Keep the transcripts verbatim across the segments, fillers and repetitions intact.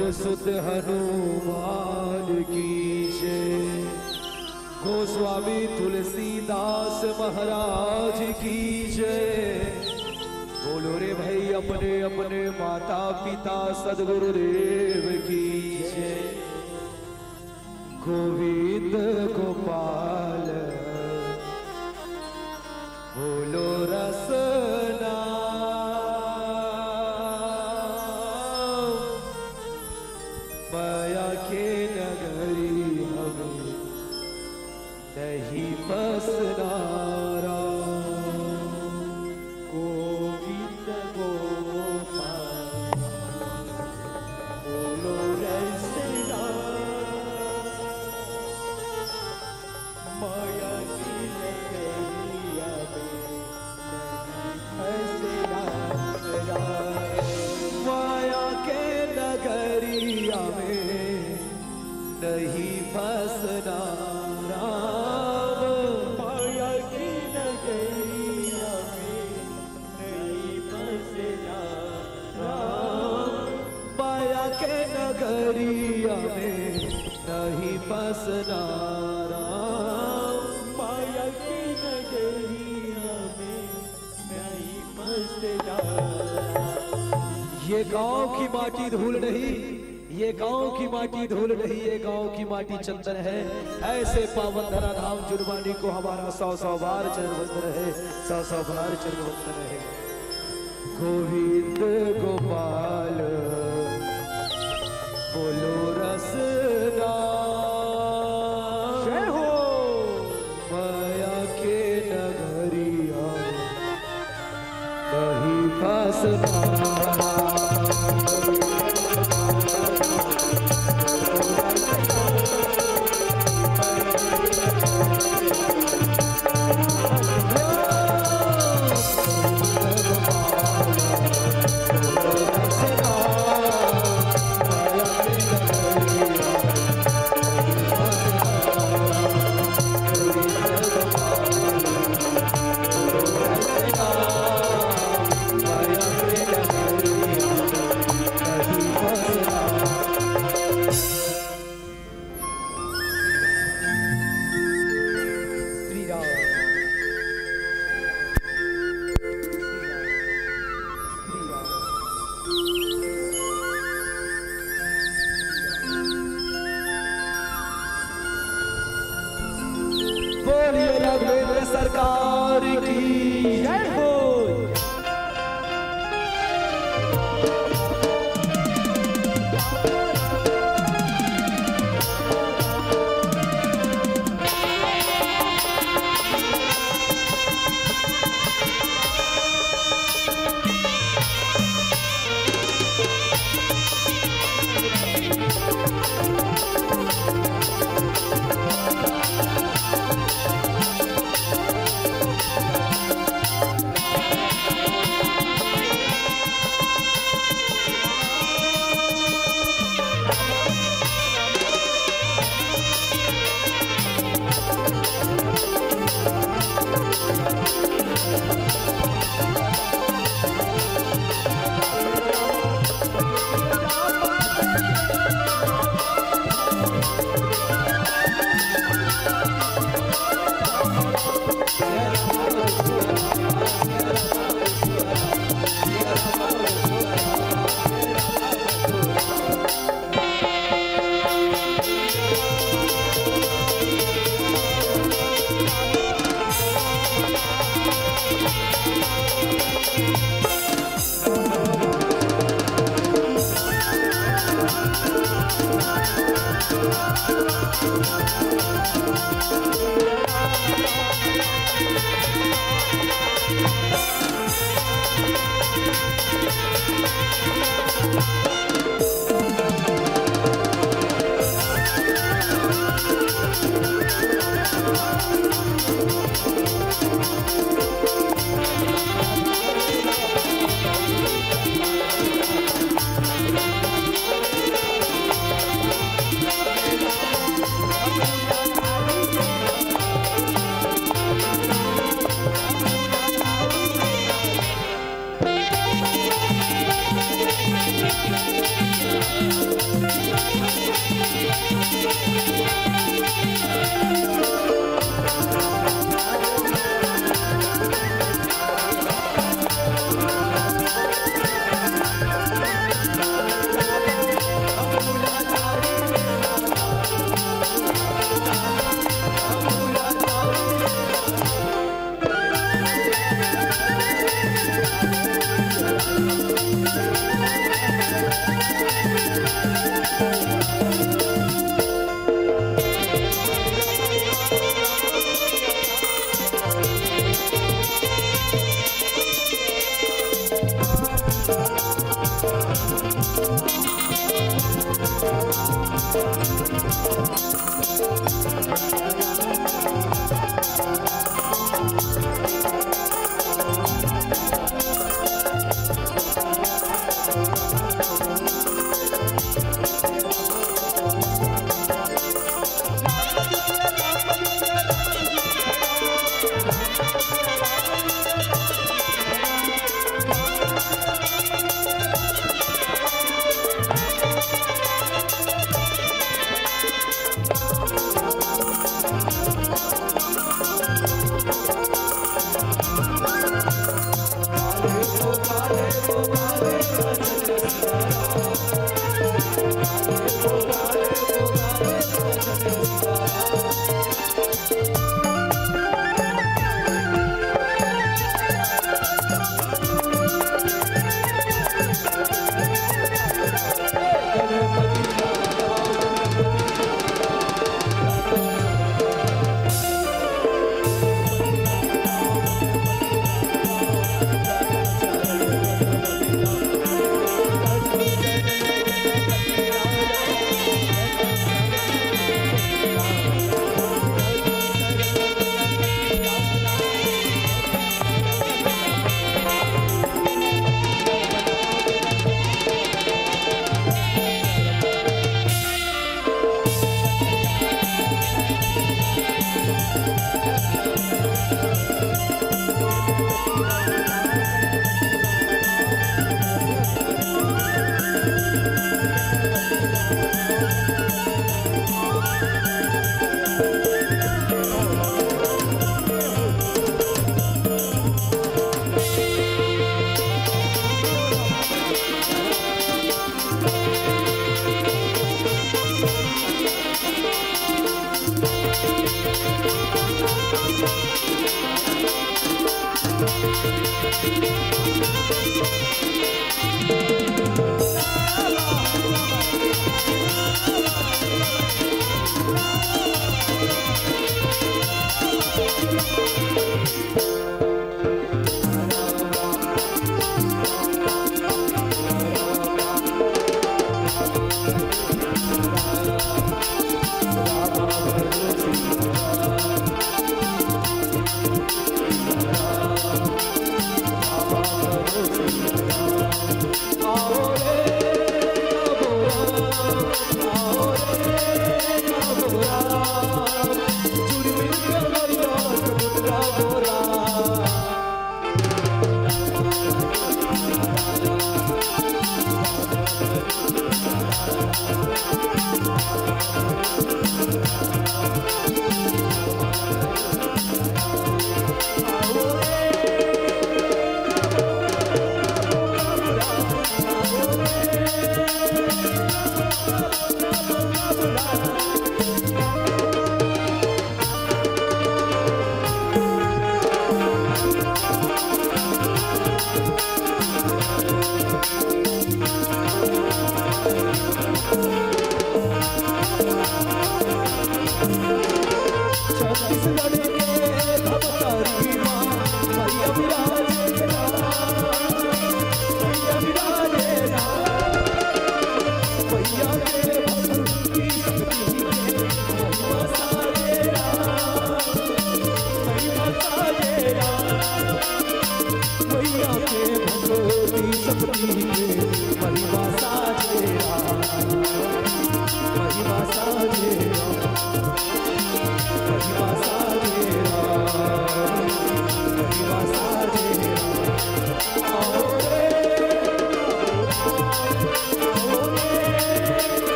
सुत हनुमान की जय। गोस्वामी तुलसीदास महाराज की जय। बोलो रे भाई, अपने अपने माता पिता सदगुरुदेव की जय। गोविंद गोपाल बोलो रसना। माया के नगरी हमें नहीं फंसना राम। गोविंद गोपाल बोलो रसना। माया की नगरिया में नहीं फंसना राम। माया के नगरिया में नहीं फंसना राम। माया की नगरिया में नहीं फंसना राम। माया के नगरिया में नहीं फंसना राम। माया के नगरिया में नहीं फंसना राम। ये गांव की माटी धूल नहीं, ये गांव की माटी धूल नहीं, ये गांव की माटी चंदन है। ऐसे पावन धराधाम जुनवानी को हमारा सौ सौ बार चरण वंदन है, सौ सौ बार चरण वंदन है। गोविंद गोपाल बोलो रसना। जय हो। माया के नगरिया कहीं फंसना। बोलिए राघवेंद्र सरकार की जय हो।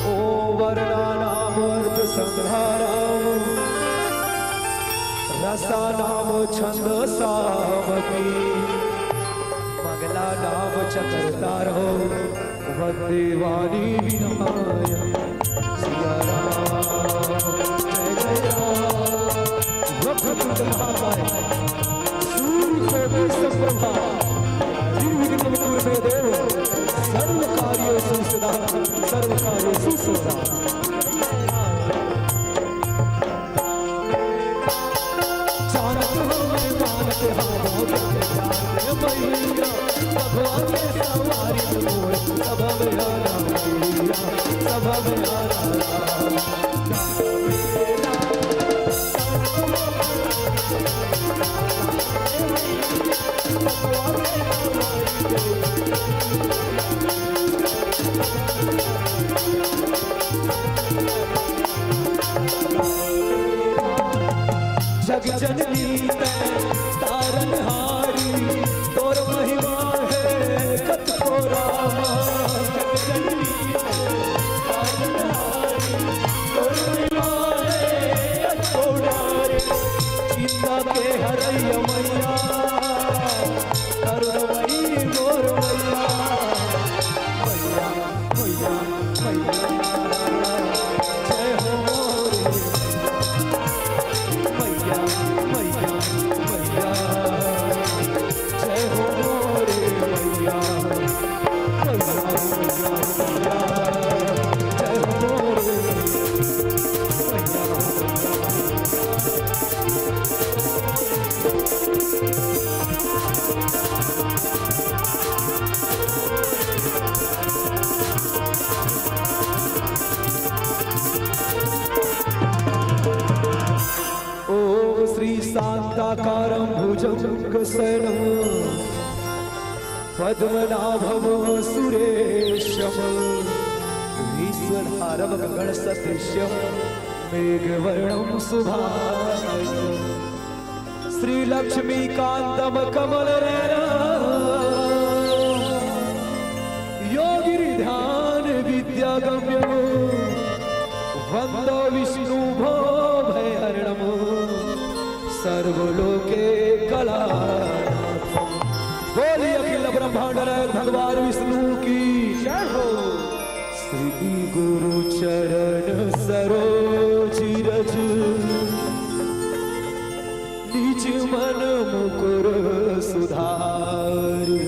ॐ वर्णानामर्थसंहारां रसानां छन्दसां मतिं मंगलानां च कर्तारौ वन्दे वाणी विनयाय। सिया राम, जय जय राम। वक्रतुंड महाकाय, सूर्यकोटि समप्रभा, निर्विघ्नं कुरु मे देव, सर्वकार्येषु सदा, सर्वकार्येषु सदा। जानत हो मैं मानत हो, भगवान के सवारी मोर, सब में आना मैया, सब में आना। जग जननी तै तारनहारी, तोर महिमा है कतको रामा। जग जननी तै तारनहारी, तोर महिमा है कतको रामा। चिंता के हरैया मैया, करुणमयी मोर मैया। मैया, मैया, मैया, जय हो मोरे। मैया, मैया, मैया, जय हो मोरे मैया। मैया, मैया, मैया, जय हो मोरे मैया। ॐ श्री शांताकारं भुजंगशयनं पद्मनाभं सुरेशं विश्वधारं गगनसदृशं मेघवर्णं शुभांगं। श्री लक्ष्मीकांतं कमलनयनं योगिर्ध्यानविद्यागम्यं वंदे विष्णुं भवभयहरणं सर्वलोकैकनाथं। बोलिए अखिल ब्रह्मांड नायक भगवान विष्णु की जय हो। श्री गुरु चरण सरोज रज निज मन मुकुर सुधारि,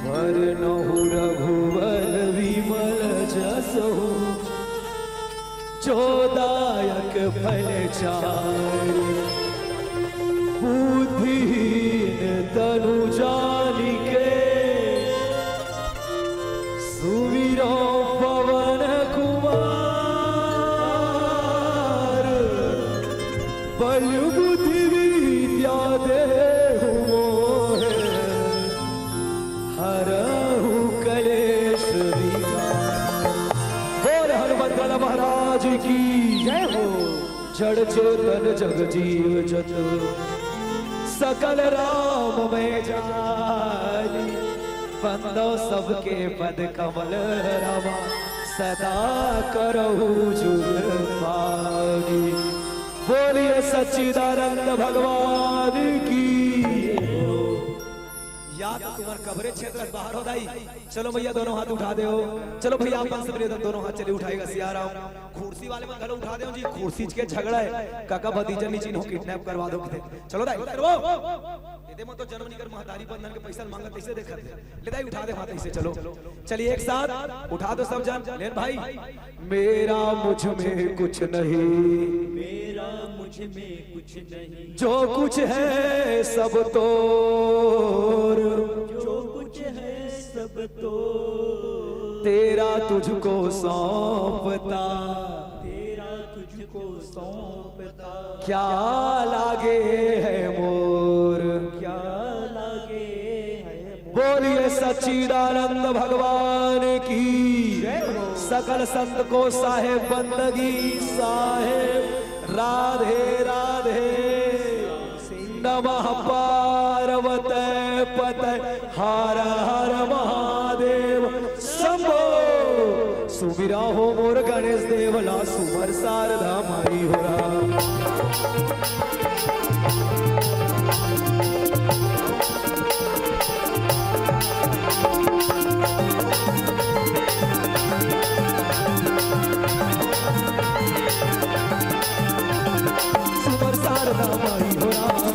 वरनहु रघुवर विमल जसहु, जो दायक फल चारि। बुद्धिहीन तनु जानिके, सुमिरौं पवन कुमार। बल बुद्धि विद्या देहु मोहे, हरहु कलेश विकार। बोल हनुमंत लाला महाराज की जय हो। जड़ चेतन जग जीव जत, सकल राम में जानी। बंदो सबके पद कमल रामा, सदा करहु जुग पानी। बोलिए सच्चिदानंद भगवान की। या तो तुम्हर कबरे क्षेत्र से बाहर हो दाई। चलो भैया, दोनों हाथ उठा देव। चलो भैया, अपन से निवेदन, दोनों हाथ चलिए उठाएगा सियाराम। खुर्सी वाले मन घलो उठा देव जी, खुर्सी के झगड़ा हे। काका भतीजा नी चिन्हो, किडनैप करवा दो किते। चलो दाई, उतरवो। एदे मन तो जन्म नइ करे, महतारी बंधन के पैसा मांगत तइसे देखत हे। ले दाई, उठा दे हाथ अइसे, चलो। चलिए एक साथ उठा दो सब जन। ले भाई, मेरा मुझ में कुछ नहीं, मेरा मुझ में कुछ नहीं, जो कुछ है सब तोर, जो कुछ है सब तोर, तेरा तुझको सौंपता, तेरा तुझको सौंपता, क्या लागे है मोर, क्या लागे है मोर। बोलिए सच्चिदानंद भगवान की। जय हो। सकल संत को साहेब बंदगी साहेब। राधे राधे। नमः पार्वते पते हर हर महादेव शंभो। सुमिरा हो मोर गणेश देव ला, सुमर शारदा माई हो राम। सुमर शारदा माई हो राम,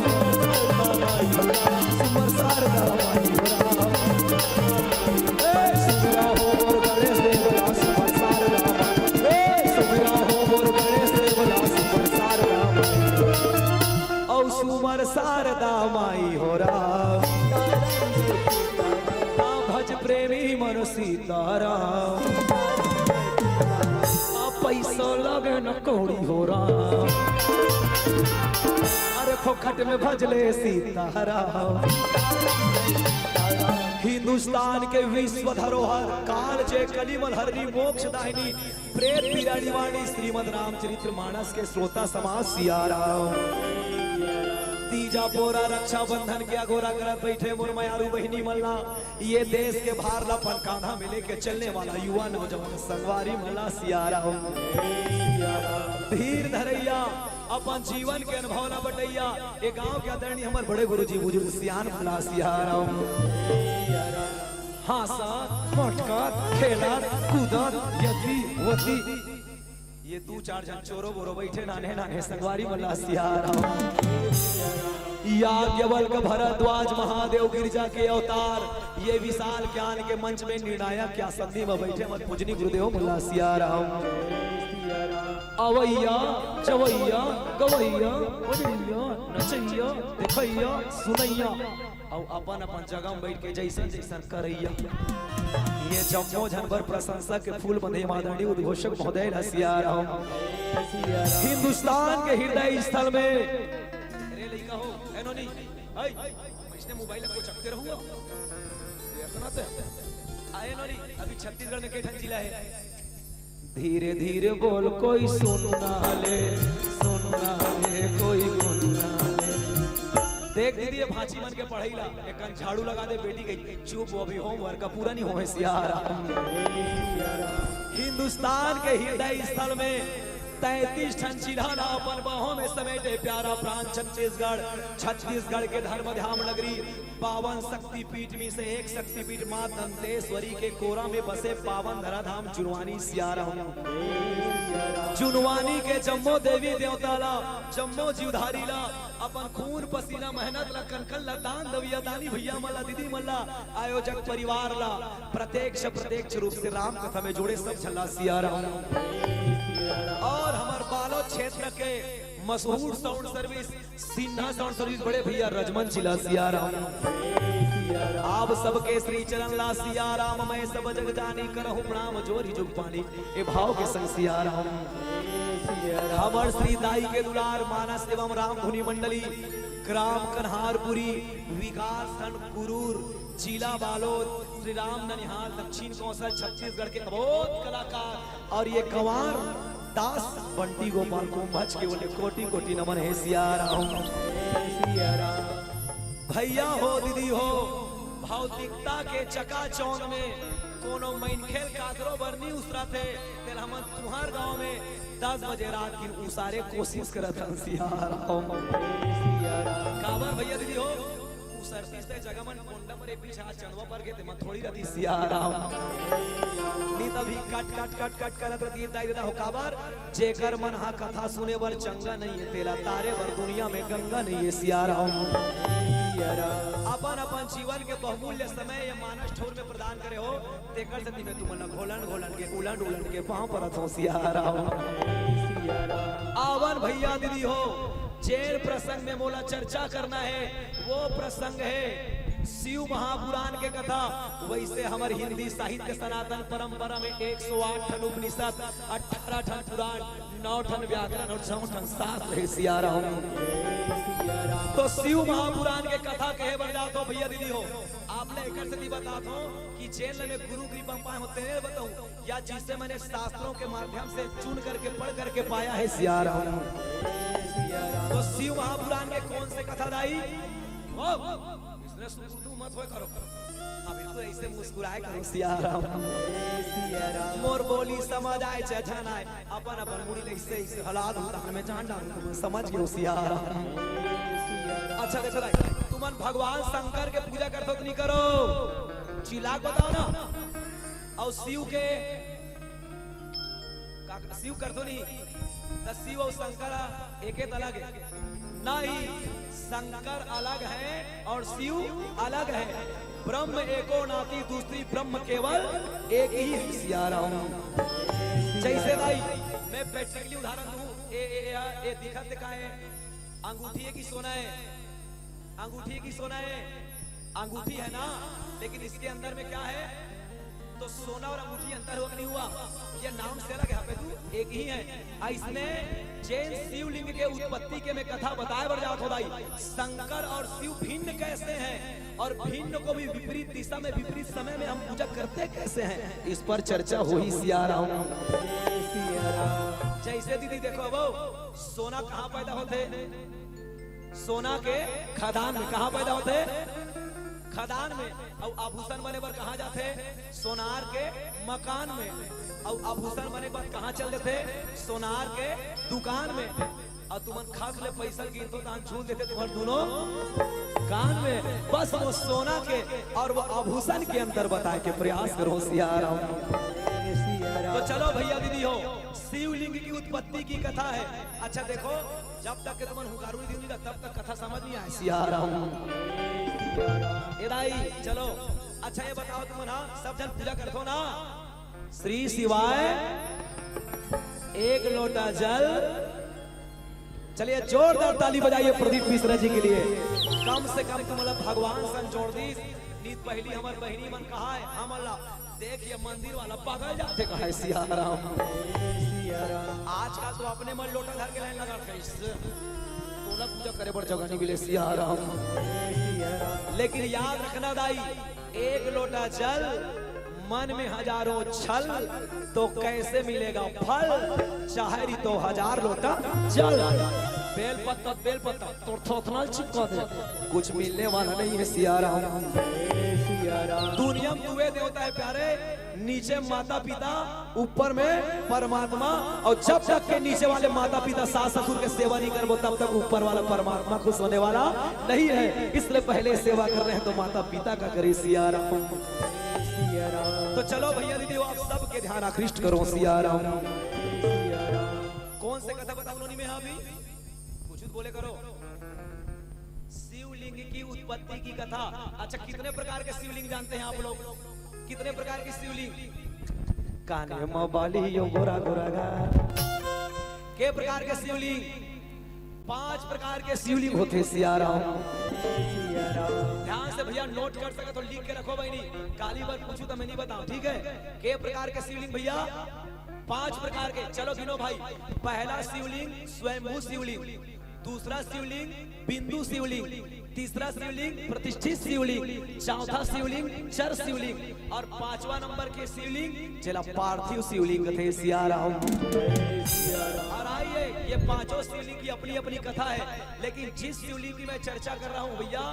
सुमर शारदा माई हो राम। ए, सुमिरा हो मोर गणेश देव ला, सुमर शारदा माई। ए, सुमिरा हो मोर गणेश देव ला, सुमर शारदा माई। औ सुमर शारदा माई हो राम। आ भज प्रेमी मन सीताराम। आ पैसा लगे न कौड़ी हो राम। अरे फोकट में भजले सीताराम। हिंदुस्तान के विश्व धरोहर काल जे कली मलहरनी मोक्ष दाहिनी प्रेत पीरा निवारणी श्रीमद रामचरित्र मानस के श्रोता समाज सियाराम। तीजा पोरा रक्षाबंधन के अगोरा करत बैठे मोर मयारू बहिनी मन ला, ये देश के भार ला अपन कांधा में लेके चलने वाला युवा नौजवान संगवारी मन ला सियाराम। धीर धरैया, अपन जीवन के अनुभव ला बटैया, ए गांव के आदरणीय हमर बड़े गुरुजी बुजुर्ग सियान मन ला सियाराम। हाँसा, मटका, खेला, कूदा, यति, वति। ये दू चार झन चोरो बोरो बैठे नान्हे नान्हे संगवारी मन ला सियाराम। याज्ञवल्क्य भरद्वाज महादेव गिरजा के अवतार, ये विशाल ज्ञान के मंच में निर्णायक के आसंदी में बैठे हमर पूजनी गुरुदेव मन ला सियाराम। अवैया, जवैया, गवैया, बजैया, नचैया, देखैया, सुनैया। अउ अपन अपन जगह में बैठ के जैसन जैसन करैया। ये जम्मो झन बर प्रशंसा के फूल बंधे आदरणीय उद्घोषक महोदय ला सियाराम। हिंदुस्तान के हृदय स्थल में। अरे लइका हो, ए नोनी, ऐ, इसने मोबाइल को चकते रहूंगा। ये सुनाते हैं। आए नोनी, अभी छत्तीसगढ़ में के ठन जिला हे? धीरे धीरे बोल, कोई सुनना ले, सुनना ले, कोई सुनना ले। देख दीदी, ये भांची मन के पढ़ाई ला, एक कन झाड़ू लगा दे, बेटी गई चुप, वो अभी होमवर्क का पूरा नहीं होए सियाराम। हिंदुस्तान के हृदय स्थल में तैंतीस ठन जिला ला अपन बाहों में समेटे प्यारा प्रांत छत्तीसगढ़। छत्तीसगढ़ के धर्म धाम नगरी, पावन शक्तिपीठ में से एक शक्तिपीठ माँ दंतेश्वरी के कोरा में बसे पावन धरा धाम जुनवानी सियाराम। जुनवानी के जम्मो देवी देवता ला, जम्मो जीवधारी ला, अपन खून पसीना मेहनत ला, कन कन ला, दान दवइया दानी भइया मन ला, दीदी मन ला, आयोजक परिवार ला, प्रत्यक्ष प्रत्यक्ष रूप से राम कथा में जुड़े सब झन ला सियाराम। और हमर बालोद क्षेत्र के मशहूर sound service, Sinha sound service, बड़े भइया रजमन जी ला सियाराम। आप सबके श्री चरण ला सियाराम, मैं सब जग जानी करहूँ प्रणाम जोरि जुग पानी, ए भाव के संग सियाराम। हमर श्री दाई के दुलार मानस एवं राम धुनी मंडली, ग्राम कन्हारपुरी, विकास खंड कुरूर, जिला बालोद, श्री राम ननिहाल, दक्षिण कौशल, छत्तीसगढ़ के अबोध कलाकार और ये कंवर दास बंटी गोपाल कुंभज के ओर ले कोटि कोटि नमन हे सियाराम। भइया हो, दीदी हो, भौतिकता के चकाचौंध में कोनो मनखे ल काकरो बर नी उसरत हे, तेला हमन तुंहर गांव में दस बजे रात के उसारे कोशिश करत हन सियाराम। काबर भइया दीदी हो, उसरतिस ते जगह मन कोंडा पर ए पीछे आज चंदवा पर के ते मन थोड़ी रहती सियाराम। नी तभी कट कट कट कट करत रहती दाई ददा हो काबर, जेकर मन हा कथा सुने बर चंगा नहीं है, तेला तारे बर दुनिया में गंगा नहीं है सियाराम। अपन अपन जीवन के बहुमूल्य समय ये मानस ठौर में प्रदान करे हो, तेकर सेती मैं तुमन ला घोलन घोलन के, उलन उलन के पाँव परत हूँ सियाराम। आवन भइया दीदी हो, जेन प्रसंग में मोला चर्चा करना है, वो प्रसंग है शिव महापुराण के कथा। वैसे हमर हिंदी साहित्य सनातन परंपरा में एक सौ आठ ठन उपनिषद, अठारह ठन पुराण, नौ ठन व्याकरण और छह ठन शास्त्र है सियाराम। तो शिव महापुराण के कथा कहे बर जात हो भइया दीदी हो, आप ला एकर सेती बतात हो कि जेन ला मैं गुरु कृपा पाए हो तेने बताऊं, या जिसे मैंने शास्त्रों के माध्यम से चुन करके पढ़ करके पाया है सियाराम। तो शिव महापुराण के कौन से कथा दाई? ओ, इसने सुकुर्दू मत होए करो। अब बिल्कुल ऐसे मुस्कुराए करो सियाराम। मोर बोली समझ आए चाहे झन आए, अपन अपन मुड़ी ले ऐसे ऐसे हला दू, तहन मैं जान डालूं, तुमन समझ गए सियाराम। अच्छा देखो दाई, तुमन भगवान शंकर के पूजा करथो कि नहीं करो? चिल्ला के बताओ ना। और शिव के का, शिव करथो नहीं, त शिव और शंकर एके त अलग है। नहीं, शंकर अलग है और शिव अलग है। ब्रह्म एको नाती दूसरी ब्रह्म केवल एक ही है सियाराम। जैसे दाई, मैं प्रैक्टिकली उदाहरण दूं, ए, ए, ए, ए दिखत का है, अंगूठी है कि सोना है? अंगूठी है कि सोना है? अंगूठी है ना, लेकिन इसके अंदर में क्या है? तो सोना और अंगूठी अंतर हुआ कि नहीं हुआ? ये नाम से अलग है, पे तू एक ही है। अइसने जेन शिवलिंग के उत्पत्ति के मैं कथा बताए बर जात हो दाई, शंकर और शिव भिन्न कैसे हैं और भिन्न को भी विपरीत दिशा में विपरीत समय में हम पूजा करते कैसे हैं, इस पर चर्चा हुई सियाराम। जैसे दीदी देखो वो सोना कहाँ पैदा होते? सोना के खदान में। कहाँ पैदा होते? खदान में। अउ आभूषण बने बर कहाँ जाथे? सोनार के मकान में। अउ आभूषण बने बर कहाँ चल देथे? सोनार के दुकान में। अउ तुमन खस ले पैसा गिनथो तहन झूल देथे तुम्हर दोनों कान में। बस वो सोना के और वो आभूषण के अंतर बताए के प्रयास करो सियाराम। तो चलो भइया दीदी हो, शिवलिंग की उत्पत्ति की कथा है। अच्छा देखो, जब तक के तुमन हुंकारू नहीं दिंदी, तब तक कथा समझ नहीं आए सियाराम। ए दाई चलो, अच्छा ये बताओ तुमन, हाँ, सब झन पूजा करथो ना? श्री शिवाय एक लोटा जल। चलिए जोरदार ताली बजाइए प्रदीप मिश्रा जी के लिए। कम से कम तुमन ला भगवान सन जोड़ दीस। नी त पहिली हमर बहिनी मन कहा है, हमन ला देख ये मंदिर वाला बदल जाथे कहा है सियाराम। आजकल तो अपने मन लोटा धर के लाइन लगा रखे, तोला पूजा करे बर जगह नहीं मिले सियाराम। लेकिन याद रखना दाई, एक लोटा जल मन में हजारों छल, तो कैसे मिलेगा फल? चाहे रही तो हजार लोटा जल। बेल पत्ता, बेल पत्ता तोर थोथना ल चिपका दे, कुछ मिलने वाला नहीं है सियाराम। दुनिया में दुए देवता हे प्यारे, नीचे माता पिता, ऊपर में परमात्मा। और जब तक के नीचे वाले माता पिता, सास ससुर के सेवा नहीं करबो, तब तक ऊपर वाला परमात्मा खुश होने वाला नहीं है। इसलिए पहले सेवा कर रहे हैं तो माता पिता का करें। सिया राम। तो चलो भैया दीदी, आप सबके ध्यान आकृष्ट करो। सिया राम। कौन से कथा बताऊं नोनी में अभी? कुछ तो बोले करो। शिवलिंग की उत्पत्ति की कथा। अच्छा, कितने प्रकार के शिवलिंग जानते हैं आप लोग? कितने प्रकार के शिवलिंग? काने में बाली यो गोरा गोरा गा। के प्रकार के शिवलिंग? पांच प्रकार के शिवलिंग होते। सिया राम। ध्यान से भैया नोट कर सके तो लिख के रखो बहिनी। काली बार पूछू तो मैं नहीं बताऊं, ठीक है? के प्रकार के शिवलिंग भैया? पांच प्रकार के। चलो गिनो भाई। पहला शिवलिंग स्वयंभू शिवलिंग, दूसरा शिवलिंग बिंदु शिवलिंग, तीसरा शिवलिंग प्रतिष्ठित शिवलिंग, चौथा शिवलिंग चर शिवलिंग और पांचवा नंबर के शिवलिंग जेला पार्थिव शिवलिंग कथे। सिया राम। और आइए, ये पांचों शिवलिंग की अपनी अपनी कथा है, लेकिन जिस शिवलिंग की मैं चर्चा कर रहा हूं भैया,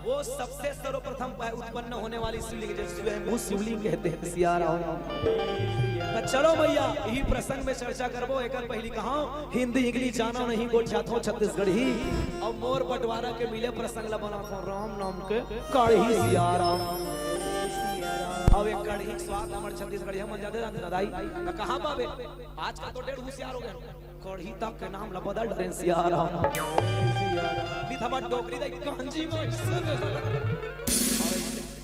वो सबसे सर्वप्रथम पह-, उत्पन्न होने वाली शिवलिंग, जिसे स्वयंभू शिवलिंग कहते हैं। सिया राम। तो चलो भैया, यही प्रसंग में चर्चा करबो। एक पहली कहा, हिंदी इंग्लिश जाना नहीं, गोठियाथो छत्तीसगढ़ी। और मोर बंटवारा के मिले प्रसंग ला बनाथो राम नाम के कढ़ी। सिया राम। अब एक कढ़ी के स्वाद हमर छत्तीसगढ़िया मन जादे जानथे ना दाई। तो कहाँ पाबे? आजकल तो डेढ़ होशियार हो गए। कढ़ी तक के नाम ला बदल डरेन। सिया राम। नहीं तो हमार डोकरी दाई कांजी में ऐसे,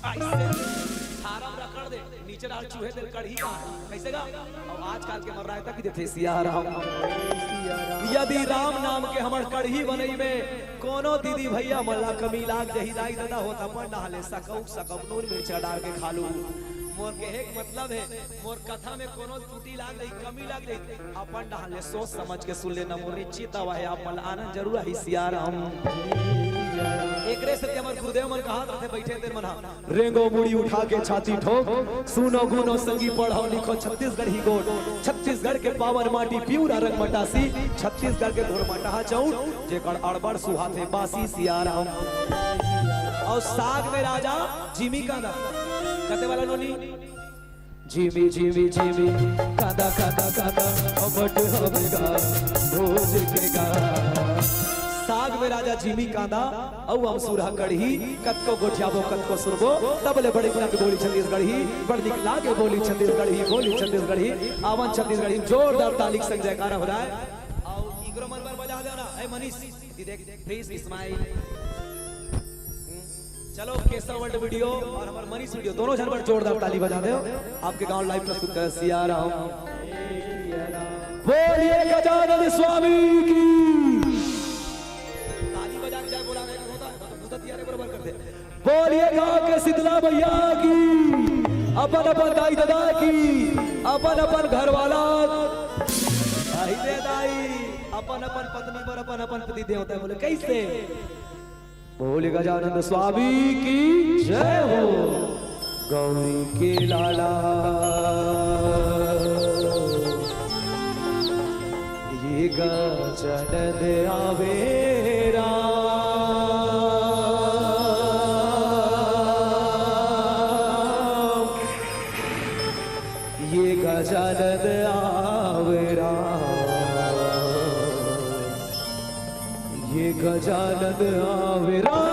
ऐसे फार्म रगड़ दे, नीचे डाल चूहे दे कढ़ी का। कैसे गा? अब आजकल के मन रायता की देथे। सिया राम। यदि राम नाम के हमर कढ़ी बनई में कोनो दीदी भैया मन ला कमी लाग जही दाई ददा हो, त अपन डहले सकऊ सकऊ नून मिर्चा डाल के खा लू। मोर कहे के मतलब है, मोर कथा में कोनो त्रुटि लाग रही, कमी लाग रही, अपन डहन ले सोच समझ के सुन लेना। मोर निश्चित आवा है, आप मन ला आनंद जरूर आही। सिया राम। एकरे से हमर गुरुदेव मन कहा थे, बैठे तेर मन हा, रेंगो मुड़ी उठा के छाती ठोक, सुनो गुनो संगी पढ़ो लिखो छत्तीसगढ़ी गोठ, छत्तीसगढ़ के पावन माटी पिउरा रंग मटासी, छत्तीसगढ़ के घोर मटाहा चौट, जेकर अड़बड़ सुहाथे बासी। सिया राम। और साग में राजा जिमी कांदा, कते वाला नोनी? जिमी जिमी जिमी कांदा कांदा कांदा, अबट हवेगा भोज के गा। साग में राजा जिमी कांदा, अउ अमसुरहा कढ़ी, कतको गोठियाबो कतको सुरबो, तब ले बड़े गुना के बोली छत्तीसगढ़ी, बड़ निक लागे बोली छत्तीसगढ़ी, बोली छत्तीसगढ़ी, आवन छत्तीसगढ़ी, जोरदार ताली के संग जयकारा हो जाए। अउ इकरो मन बर बजा देना, ए मनीष, दीदी देख, please smile। चलो, केशव वर्ल्ड वीडियो और हमारे मनीष वीडियो, दोनों झन बर जोरदार ताली बजा दो। आपके गांव live प्रस्तुत करे सिया राम। बोलिए गजानन स्वामी की। ताली बजा के जाए बोला नहीं होता, तो भूत हत्यारे बराबर कर दे। बोलिए गांव के शीतला मैया की, अपन अपन दाई ददा की, अपन अपन घर वाला, दाई दे दाई, अपन अपन पत्नी पर अपन अपन पति देवता बोले कैसे? बोल गजानन स्वामी की जय हो। गौरी के लाला ये गजानन आवे राम, ये गजानन आवे राम। ये गजानन आवे राम।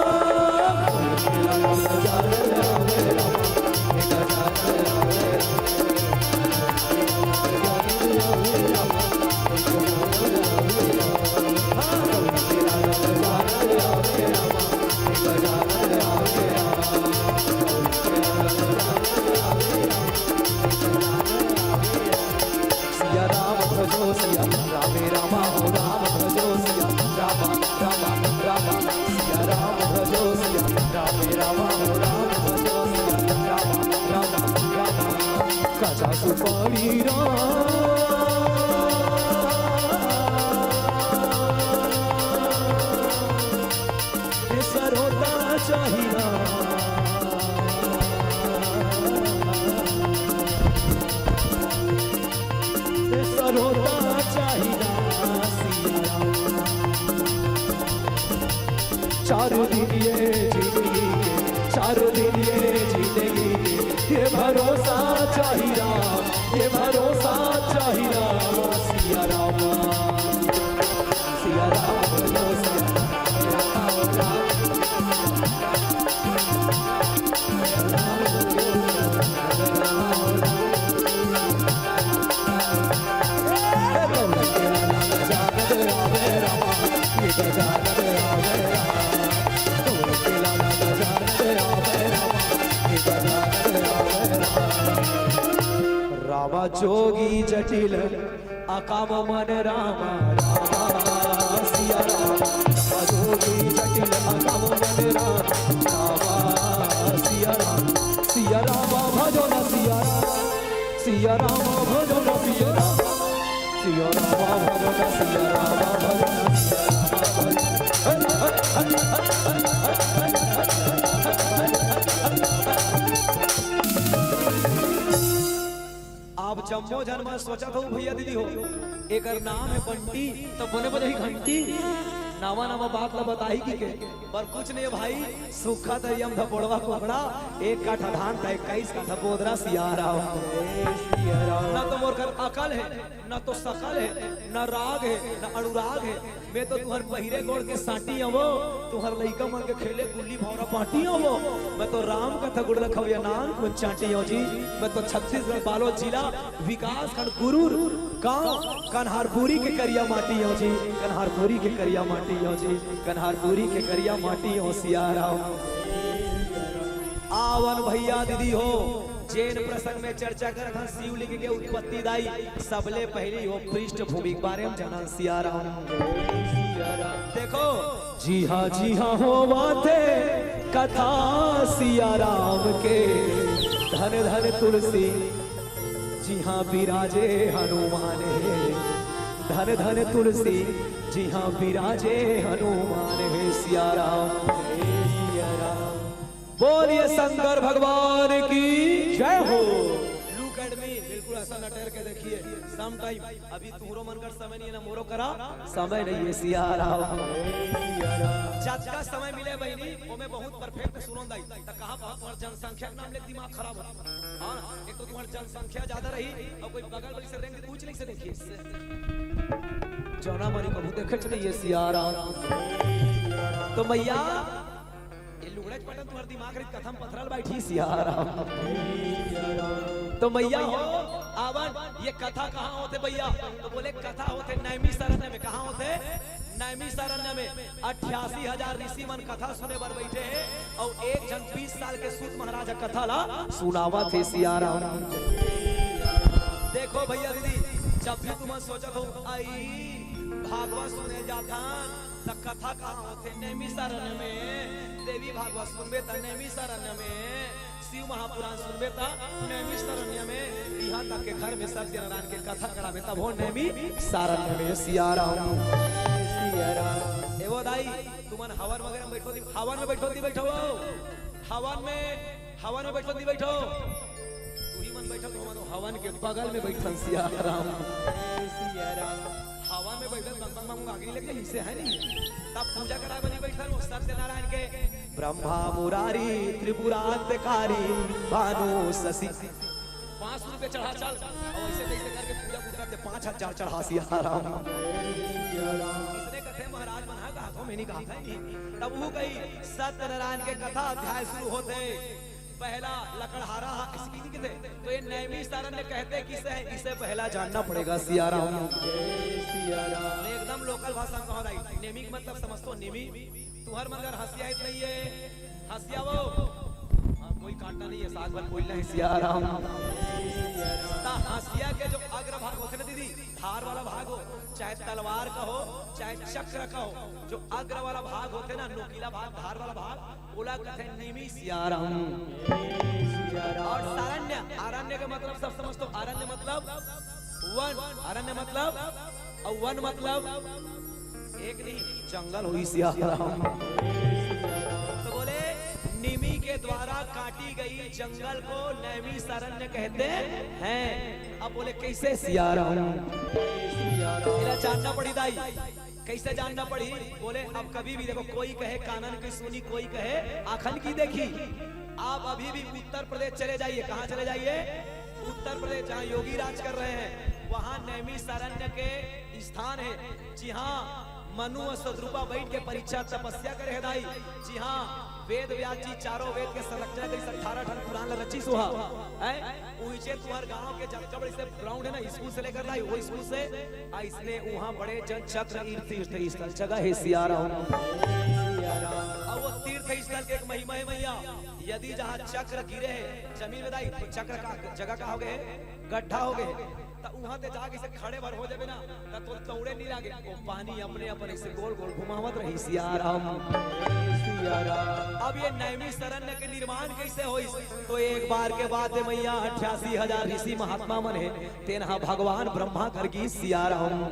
सिया राम भजो सिया रामे रामा हो, राम भजो सिया रामा रामा रामा। सिया राम भजो सिया रामे रामा हो, राम भजो सिया रामा रामा रामा। काचा सुपारी राम सरोता चाहिए। सरोता चाहिए। चार दिन ये जिंदगी के, चार दिन ये जिंदगी के, ये भरोसा चाही राम, ये भरोसा चाही राम, सिया राम, सिया राम, भरोसा रामा जोगी जटिल अकाम मन रामा, रामा सिया रामा। रामा जोगी जटिल अकाम मन रामा, रामा सिया रामा। सिया रामा भजो न सिया रामा, सिया रामा भजो न सिया रामा। सिया रामा भजो न सिया रामा, भजो न सिया रामा, भजो। आप जम्मो झन मन सोचत हो भैया दीदी हो, एकर नाम हे बंटी, त बने बजाही घंटी। नवा नवा बात ला बताही कि के, पर कुछ नहीं भाई, सूखा दरिया म धपोड़वा कोकड़ा, एक काठा धान त इक्कीस काठा बोदरा सिया राम। ना तो मोर कर अकल हे, ना तो सकल हे, ना राग हे, ना अनुराग हे। मैं तो तुहर पहिरे गोड़ के सांटी आवो, तुहर लइका मन के खेले गुल्ली भौरा बांटी आवो। मैं तो राम कथा गुड़ रखवैया नान कुन चांटी आव जी। मैं तो छत्तीसगढ़ बालोद जिला विकास खंड गुरूर गांव कन्हारपुरी के करिया माटी आव जी, कन्हारपुरी के करिया माटी आव जी, कन्हारपुरी के करिया माटी आव सिया राम। आवन भैया दीदी हो, जेन प्रसंग में चर्चा करत हन शिवलिंग के उत्पत्ति दाई, सबले पहली हो पृष्ठभूमि के बारे में जानन सिया राम। देखो, जी हाँ जी हाँ होवत हे कथा सिया राम के, धन धन तुलसी जी हाँ बिराजे हनुमान हे, धन धन तुलसी जी हाँ बिराजे हनुमान हे सिया राम। बोलिए शंकर भगवान की जय हो। Look at me, बिल्कुल ऐसा नटेर के देखिए। Sometime अभी तुहरो मन कर समय नहीं है ना, मोरो करा समय नहीं है सिया राम। जतका समय मिले बहिनी, ओमे बहुत perfect सुनो दाई। त कहाँ बहुत हमार जनसंख्या के नाम ले दिमाग खराब होता। हाँ, एक तो तुम्हार जनसंख्या ज्यादा रही और कोई बगल वाली से रेंग पूछ नहीं से देखिए। जौना मारी कभू देखे नहीं है सिया राम। तो मैया, ये लुगड़ा पटन तुम्हार दिमाग रे कथम पथरल बैठी सिया राम। तो मैया हो, आवन, ये कथा कहाँ होथे भैया? तो बोले कथा होथे नैमिषारण्य में। कहाँ होथे? नैमिषारण्य में। अट्ठासी हजार ऋषि मन कथा सुने बर बैठे हे और एक झन बीस साल के सूत महाराज ह कथा ला सुनावत हे सिया राम। देखो भैया दीदी, जब भी तुमन सोचत हो आई भागवत सुने जाथन, त कथा कहाँ होथे? नैमिषारण्य में। देवी भागवत सुनबे त नैमिषारण्य में, शिव महापुराण सुनबे त नैमिषारण्य में। इहाँ तक के घर में सत्यनारायण के कथा कराबे तभो नैमिषारण्य में। सिया राम, सिया राम। ए वो दाई, तुमन हवन वगैरह में बैठो दी, हवन में बैठो दी, बैठो हो। हवन में, हवन में बैठो दी, बैठो। तुही मन बैठो तो हमन हवन के बगल में बैठन सिया राम। सिया राम। हवा में बैठल बंग बंग बंग आगी लगे, इसे है नहीं। तब पूजा कराए बनी बैठल वो सत्यनारायण के, ब्रह्मा मुरारी त्रिपुरांतकारी भानु शशि। पाँच सौ रुपये चढ़ा चल, और ऐसे तैसे करके पूजा पूजा करते पाँच हजार चढ़ा सिया राम। इसने कथे महाराज मन हा कहा तो मैं नहीं कहा था नहीं। तब वो गई सत्यनारायण के कथा अध्याय शुरू होते। पहला लकड़हारा हा, इसकी नहीं कहते। तो ये नैमिषारण्य कहते किसे है, इसे पहला जानना पड़ेगा सिया राम। सिया राम। मैं एकदम local भाषा में कहा दाई, नेमी के मतलब समझतो, नेमी। तुहर मन कर हंसिया इत नहीं है, हंसिया वो। हाँ, कोई कांटा नहीं है, साग बन कोई नहीं सिया राम। ता हंसिया के जो अग्रभाग होते ना दीदी, धार वाला भाग हो, चाहे तलवार का हो, चाहे चक्र का हो, जो अग्र वाला भाग होते ना, नोकीला भाग, धार वाला भाग, ओला कथे नेमी सिया राम। और सारण्य, अरण्य के मतलब सब समझतो, अरण्य मतलब वन, अरण्य मतलब, और वन मतलब एक नहीं, जंगल होई सिया राम। तो बोले, निमी के द्वारा काटी गई जंगल को नैमिषारण्य कहते हैं। अब बोले, कैसे सिया राम? इला जानना पड़ी दाई। कैसे जानना पड़ी? बोले, अब कभी भी देखो, कोई कहे कानन की सुनी, कोई कहे आखन की देखी। आप अभी भी उत्तर प्रदेश चले जाइए। कहाँ चले जाइए? उत्तर प्रदेश, जहाँ योगी राज कर रहे हैं, वहाँ नैमिषारण्य के स्थान है, जहाँ मनु और सतरूपा बैठ के परीक्षा तपस्या करे हे दाई, जहाँ वेद व्यास जी चारों वेद के संरक्षण करिस, अठारह ठन पुराण ल रचिस होहा, हैं? उहिचे तुम्हर गांव के जतका बड़े से ग्राउंड है ना, स्कूल से लेकर दाई, वो स्कूल से अइसने उहाँ बड़े जन चक्र तीर्थ, तीर्थ स्थल जगह हे सिया राम। अब वो तीर्थ स्थल के एक महिमा हे भैया, यदि जहाँ चक्र गिरे हे जमीन में दाई, तो चक्र का जगह का हो गए? गड्ढा हो गए। त उहाँ ते जाके से खड़े भर हो जाबे ना, त तो दौड़े नहीं लागे, वो पानी अपने अपने से गोल गोल घुमावत रही सिया राम। अब ये नैमिषारण्य के निर्माण कैसे होइस? तो एक बार के बात हे मैया, अट्ठासी हजार ऋषि महात्मा मन हे, तेन हा भगवान ब्रह्मा कर गिस सिया राम।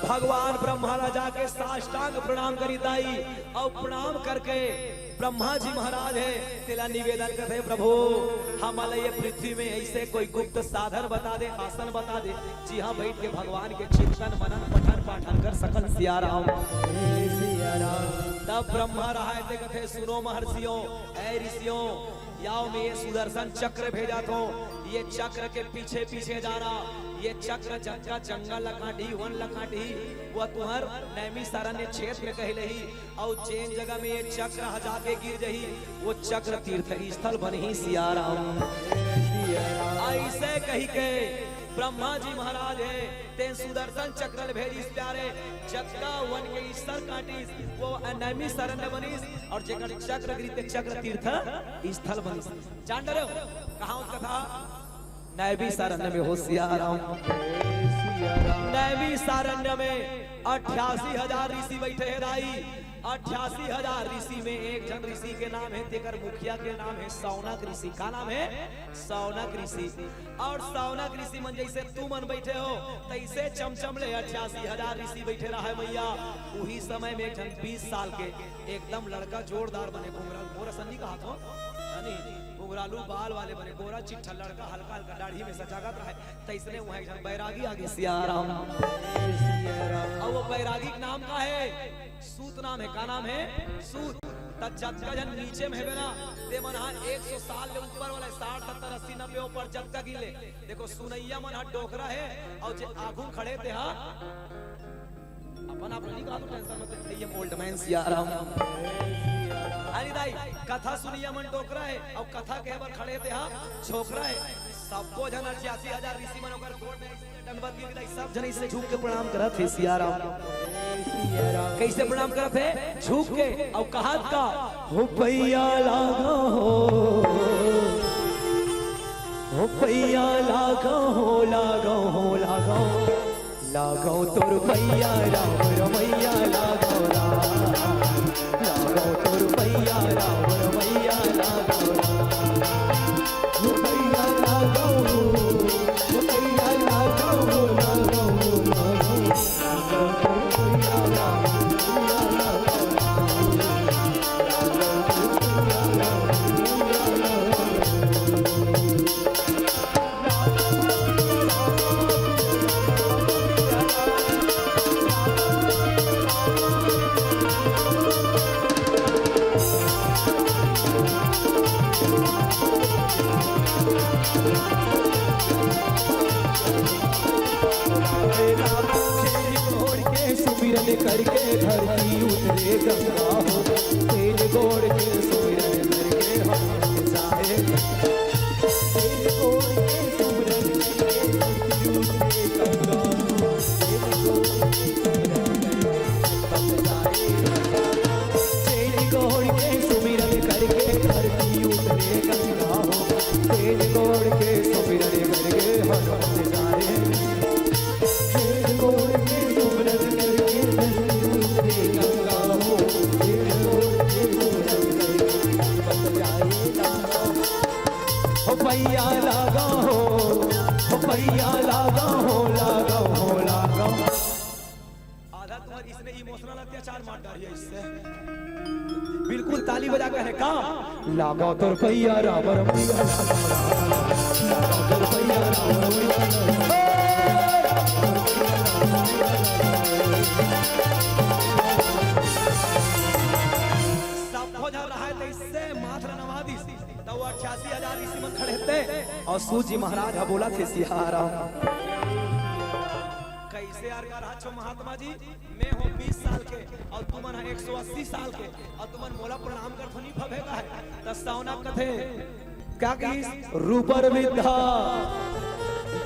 भगवान ब्रह्मा ला जाके साष्टांग प्रणाम करिस दाई, अउ प्रणाम करके ब्रह्मा जी महाराज हे, तेला निवेदन करथे, प्रभु, हमला ये पृथ्वी में ऐसे कोई गुप्त साधन बता दे, आसन बता दे, जिहाँ बैठ के भगवान के चिंतन, मनन, पठन, पाठन कर सकन सिया राम। तब ब्रह्मा रहाय ते कथे, सुनो महर्षियों, ऐ ऋषियों, याव में ये सुदर्शन चक्र भेजत हों, ये चक्र के पीछे पीछे जाना, ये चक्र जतका जंगल ल काटही, वन ल काटही, वो तुम्हर नैमिषारण्य क्षेत्र में कहे लेही, अउ जेन जगह में ये चक्र ह जाके गिर जही, वो चक्र तीर्थ स्थल बनही सिया राम। ऐसे कही के ब्रह्मा जी महाराज हे, तेन सुदर्शन चक्र ल भेजिस प्यारे, जतका वन के ईश्वर काटिस, वो नैमिषारण्य बनिस, अउ जेकर चक्र गिरिस ते चक्र तीर्थ स्थल बनिस। जान डरे हो, कहाँ उसका था? नैमिषारण्य में हो सिया राम। नैमिषारण्य में अट्ठासी हजार ऋषि बैठे हे दाई। अट्ठासी हजार ऋषि में एक झन ऋषि के नाम हे, तेकर मुखिया के नाम हे सौनक ऋषि। का नाम हे? सौनक ऋषि। अउ सौनक ऋषि मन जैसे तुमन बैठे हो, तैसे चमचम ले अट्ठासी हजार ऋषि बैठे रहे भैया। उही समय में एक झन बीस साल के एकदम लड़का जोरदार बने, घुंघरालू, मोर असन नहीं कहा थो, यानी घुंघरालू बाल वाले बने, गोरा चिट्ठा लड़का, हल्का हल्का दाढ़ी में सजागत रहे, तैसने उहाँ एक झन बैरागी आगे सिया राम। अउ वो बैरागी के नाम का हे? सूत नाम हे। का नाम हे? सूत। त जतका झन नीचे में हेबे ना, ते मन हा एक सौ साल ले ऊपर वाला, साठ, सत्तर, अस्सी, नब्बे, ऊपर जतका गिन ले। देखो, सुनइया मन हा डोकरा हे, अउ जे आगू खड़े ते हा अपन आप नहीं कहा तो टेंशन मत ले, ये ओल्ड मैन सिया राम। अरे दाई, कथा सुनइया मन डोकरा हे, अउ कथा कहे बर खड़े ते हा छोकरा हे। सबो झन अट्ठासी हजार ऋषि मन ओकर गोड़ में दंडवत गिर गई, सब झन ऐसे झुक के प्रणाम करत हे सिया राम। कैसे प्रणाम करत हे? झुक के। अउ कहत का? हो पैया लागा हो, हो पैया लागा हो, लागा हो, लागा हो, लागा हो तोर पैया राम रमैया लागा हो राम। लागा हो तोर पैया राम रमैया लागा हो राम। हो पैया लागा हो, हो पैया लागा हो, लागा हो, लागा हो। तेल गोड़ के सुमिरन करके धरती उतरे गंगा हो। तेल गोड़ के सुमिरन करके हम जाए। तेल गोड़ के सुमिरन करके धरती उतरे गंगा हो। तेल गोड़ के सुमिरन करके हम जाए। तेल गोड़ के सुमिरन करके धरती उतरे गंगा हो। तेल गोड़ के सुमिरन करके हम जाए। हो पैया लागा हो, हो पैया लागा हो, लागा हो, लागा। आधा तुम्हारी इसने इमोशनल अत्याचार मार डाली है इससे। बिल्कुल ताली बजा के है का? लागा तोर पैया राम रमैया, लागा तोर पैया राम रमैया। सब हो जा रहा है तो इससे माथ नवा सूत जी महाराज ह बोलत हे सियाराम। कैसे यार का रहा छो महात्मा जी, मैं हो बीस साल के अउ तुमन ह एक सौ अस्सी साल के अउ तुमन मोला प्रणाम करथो, नहीं फबे का हे? त सावना कथे, क्या कहिस? रूपर वृद्धा,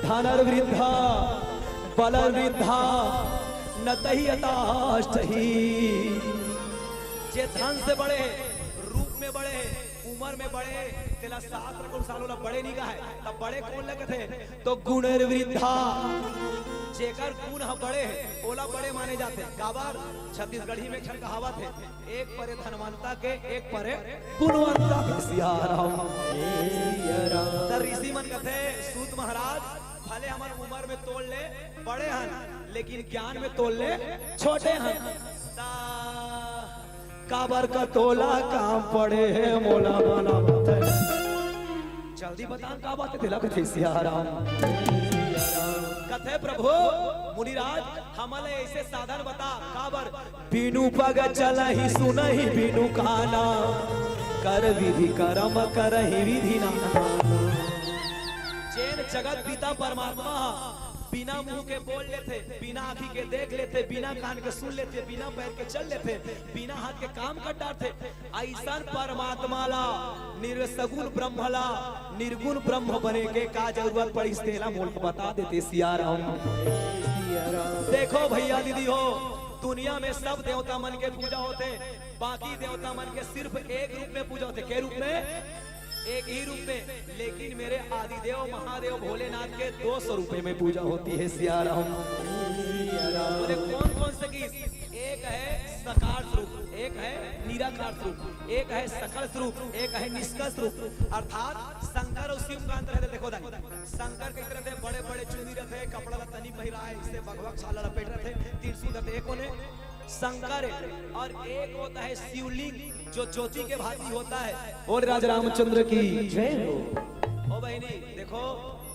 धनर वृद्धा, बलर वृद्धा, न तही यथाष्टही। जे धन से बड़े हे, रूप में बड़े हे, उमर में बड़े हे, तेला शास्त्र के अनुसार ओला बड़े नहीं कहे। तब बड़े कोन ल कथे? तो गुणर वृद्धा, जेकर गुण ह बड़े हे, ओला बड़े माने जाथे। काबर? छत्तीसगढ़ी में एक ठन कहावत हे, एक परे धनवंता के, एक परे गुणवंता के। सियाराम। त ऋषि मन कथे, सूत महाराज, भले हमन उमर में तोल ले बड़े हन, लेकिन ज्ञान में तोल ले छोटे हन। त काबर का तोला काम पड़े हे मोला बना बता। जल्दी बता का बात हे, तेला कथे सियाराम। कथे प्रभु मुनिराज, हमला ऐसे साधन बता। काबर? बिनु पग चलही सुनही बिनु काना, कर विधि करम करही विधि नाना। जेन जगत पिता परमात्मा ह बिना मुंह के बोल लेथे, बिना आंखी के देख लेथे, बिना कान के सुन लेथे, बिना पैर के चल लेथे, बिना हाथ के काम कर डारथे, अइसन परमात्मा ला, निर्सगुण ब्रह्म ला, निर्गुण ब्रह्म बने के का जरूरत पड़िस, तेला मोला बता देते सियाराम। देखो भैया दीदी हो, दुनिया में सब देवता मन के पूजा होथे, बाकी देवता मन के सिर्फ एक रूप में पूजा होथे। के रूप में? एक ही रूप में। लेकिन मेरे आदिदेव महादेव भोलेनाथ के दो स्वरूपे में पूजा होती है सियाराम। बोले कौन कौन से किस? एक है सकार स्वरूप, एक है निराकार स्वरूप, एक है सकल स्वरूप, एक है निष्कल स्वरूप। अर्थात शंकर अउ शिव का अंतर हे। देखो दाई, शंकर के तरह से बड़े बड़े चुन्नी रथे, कपड़ा ला तनी पहिराए, इसे भगवा छाला लपेट रथे, त्रिशूल रथे, एक कोने शंकर हे, और एक होता है शिवलिंग, जो ज्योति के भांति होता है। बोल राज रामचंद्र की जय हो। ओ बहिनी, देखो,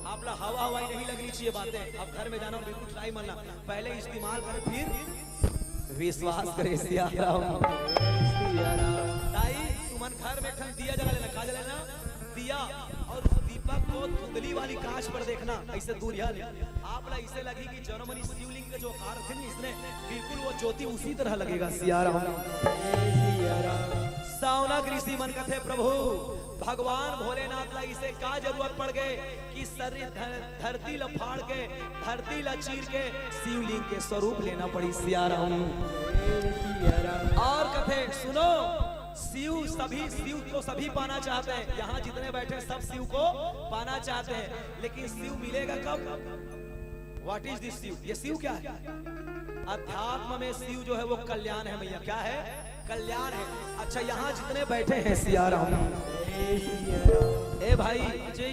आप ला हवा हवाई नहीं लगनी चाहिए बातें। अब घर में जाना, बिल्कुल ट्राई मत ना, पहले इस्तेमाल करे, फिर विश्वास करे। सियाराम। दाई, तुमन घर में एक ठन दिया जला लेना, का जला लेना? दिया। और उस दीपक को धुंधली वाली कांच पर देखना, ऐसे दूरिहा ले। आप ला ऐसे लगी कि जनो मनी शिवलिंग के जो आकार थे ना, इसने बिल्कुल वो ज्योति उसी तरह लगेगा। सियाराम। सावना ऋषि मन कथे, प्रभु भगवान भोलेनाथ ला इसे का जरूरत पड़ गए कि शरीर धर-, धरती ला फाड़ के, धरती ला चीर के शिवलिंग के स्वरूप लेना पड़ी। सियाराम। और कथे, सुनो, शिव सभी, शिव को सभी पाना चाहते हैं। यहाँ जितने बैठे सब शिव को पाना चाहते हैं, लेकिन शिव मिलेगा कब? What is this Shiv? ये शिव क्या है? अध्यात्म में शिव जो है वो कल्याण है मैया। क्या है? कल्याण है। अच्छा, यहाँ जितने बैठे हैं सियाराम, ए भाई जी,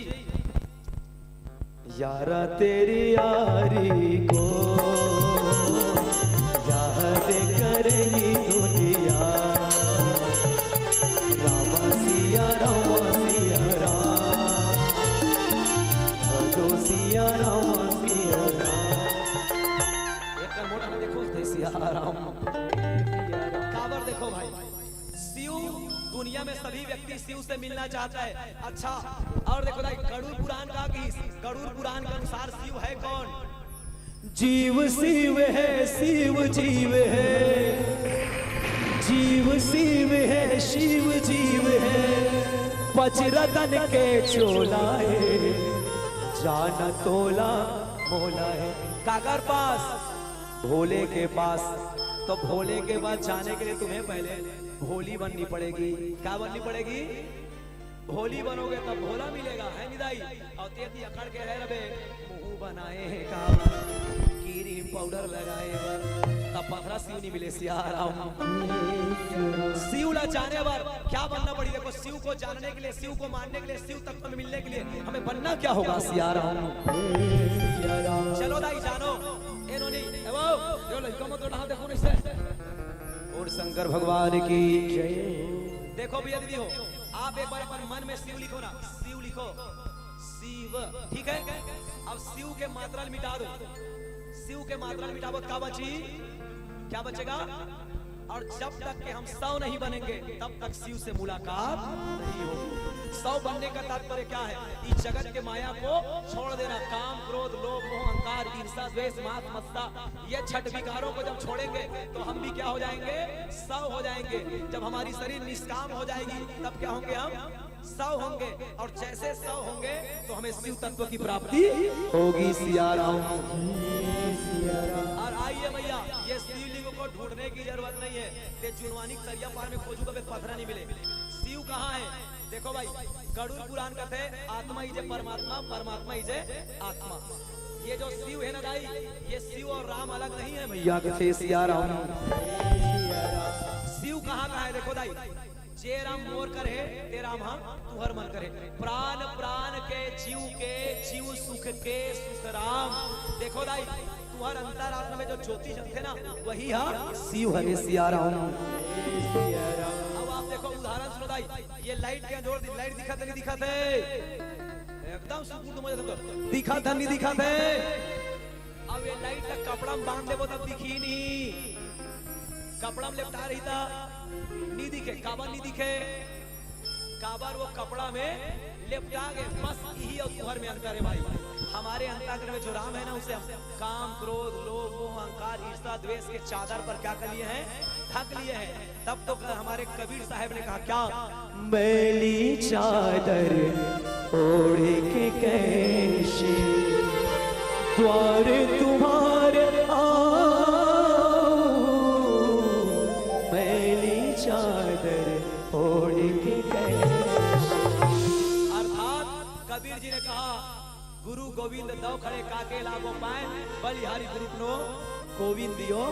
यारा तेरी यारी को याद करेगी दुनिया। रामा सिया, रामा सिया, राम। भजो सिया, रामा सिया, राम। एक मोटा देखो, सिया राम। काबर देखो भाई, शिव, दुनिया में सभी व्यक्ति शिव से मिलना चाहता है। अच्छा, और देखो भाई, गरुड़ पुराण का कि गरुड़ पुराण के अनुसार शिव है कौन? जीव शिव है, शिव जीव है, जीव शिव है, शिव जीव है, पचरतन के चोला है, जान तोला मोला है। काकर पास? भोले के पास। तो भोले के पास जाने के लिए तुम्हें पहले भोली बननी पड़ेगी। क्या बननी पड़ेगी? भोली बनोगे तब भोला मिलेगा, है निदाई? और तेती अकड़ के रह रबे, मुंह बनाए हैं का, क्रीम पाउडर लगाए बर, तब पथरा शिव नहीं मिले। सियाराम। शिव ला जाने बर क्या बनना पड़ी? देखो, शिव को जानने के लिए, शिव को मानने के लिए, शिव तत्व में मिलने के लिए हमें बनना क्या होगा? सियाराम। चलो दाई जानो, ए नोनी, ए वो, यो लड़का मत रहा, देखो नहीं से। और शंकर भगवान की जय। देखो भैया दीदी हो, आप एक बार अपन मन में शिव लिखो ना, शिव लिखो, शिव। ठीक है, अब शिव के मात्रा मिटा दो, शिव के मात्रा मिटाबो, क्या बची? क्या बचेगा? और जब तक के हम सौ नहीं बनेंगे, तब तक शिव से मुलाकात नहीं होगी। सौ बनने का तात्पर्य क्या है? इस जगत के माया को छोड़ देना, काम, क्रोध, लोभ, मोह, अहंकार, ईर्षा, द्वेष, मात, मत्सर, ये छठ विकारों को जब छोड़ेंगे, तो हम भी क्या हो जाएंगे? सौ हो जाएंगे। जब हमारी शरीर निष्काम हो जाएगी, तब क्या होंगे हम? सौ होंगे। और जैसे सौ होंगे, तो हमें शिव तत्व की प्राप्ति होगी। सिया राम। और आइए भैया, ये शिवलिंग को ढूंढने की जरूरत नहीं है। ते जुनवानी सरिया पार में खोजू, कभी पथरा नहीं मिले। शिव कहाँ है? देखो भाई, गरुड़ पुराण कथे, आत्मा ही जे परमात्मा, परमात्मा ही जे आत्मा। ये जो शिव है ना दाई, ये शिव और राम अलग नहीं है भैया। कथे सिया राम। शिव कहाँ का है? देखो दाई, जे राम मोर कर हे, ते राम हा तुहर मन करे। प्राण प्राण के, जीव के जीव, सुख के सुख राम। देखो दाई, तुहर अंतरात्मा में जो ज्योति जलथे ना, वही हा शिव हरे। सिया राम। अब आप देखो, उदाहरण सुनो दाई, ये लाइट के जोर दी, लाइट दिखत नहीं दिखत है? एकदम सुकून मजा, दिखत नहीं दिखत है? अब ये लाइट ला कपड़ा में बांध देबो, तब दिखी नहीं। कपड़ा में लेपटा रही था, नहीं दिखे। काबर नहीं दिखे? काबर वो कपड़ा में लेपटा गए। बस यही और तुहर में अंतर है भाई। हमारे अंतःकरण में जो राम है ना, उसे हम काम, क्रोध, लोभ, मोह, अहंकार, ईर्ष्या, द्वेष के चादर पर क्या कर लिए हैं? ढक लिए हैं। तब तो हमारे कबीर साहब ने कहा क्या? मैली चादर ओढ़ के कैसे द्वार तुम्हारे आऊं, मैली चादर ओढ़ के कैसे। अर्थात कबीर जी ने कहा, गुरु गोविंद दव खड़े, काके लागो पाए, बलिहारी गुरु नो गोविंद दियो।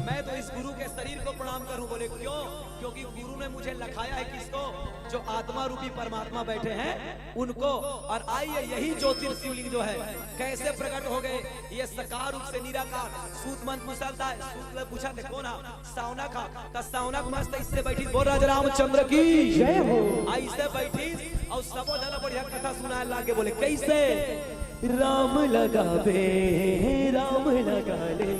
मैं तो इस गुरु के शरीर को प्रणाम करूं। बोले, क्यों? क्योंकि गुरु ने मुझे लखाया है किसको? जो आत्मा रूपी परमात्मा बैठे हैं उनको। और आइए, यही ज्योतिर्शिवलिंग जो है, कैसे प्रकट हो गए? ये साकार रूप से निराकार। सूत मन पूछता है, सूत ले पूछा थे, कौन हा? सावना का, त सावना के मस्त इससे बैठी, बोल राजा रामचंद्र की जय हो। ऐसे बैठी और सबो जन बढ़िया कथा सुनाए लागे, बोले कैसे? राम लगावे, राम लगा ले,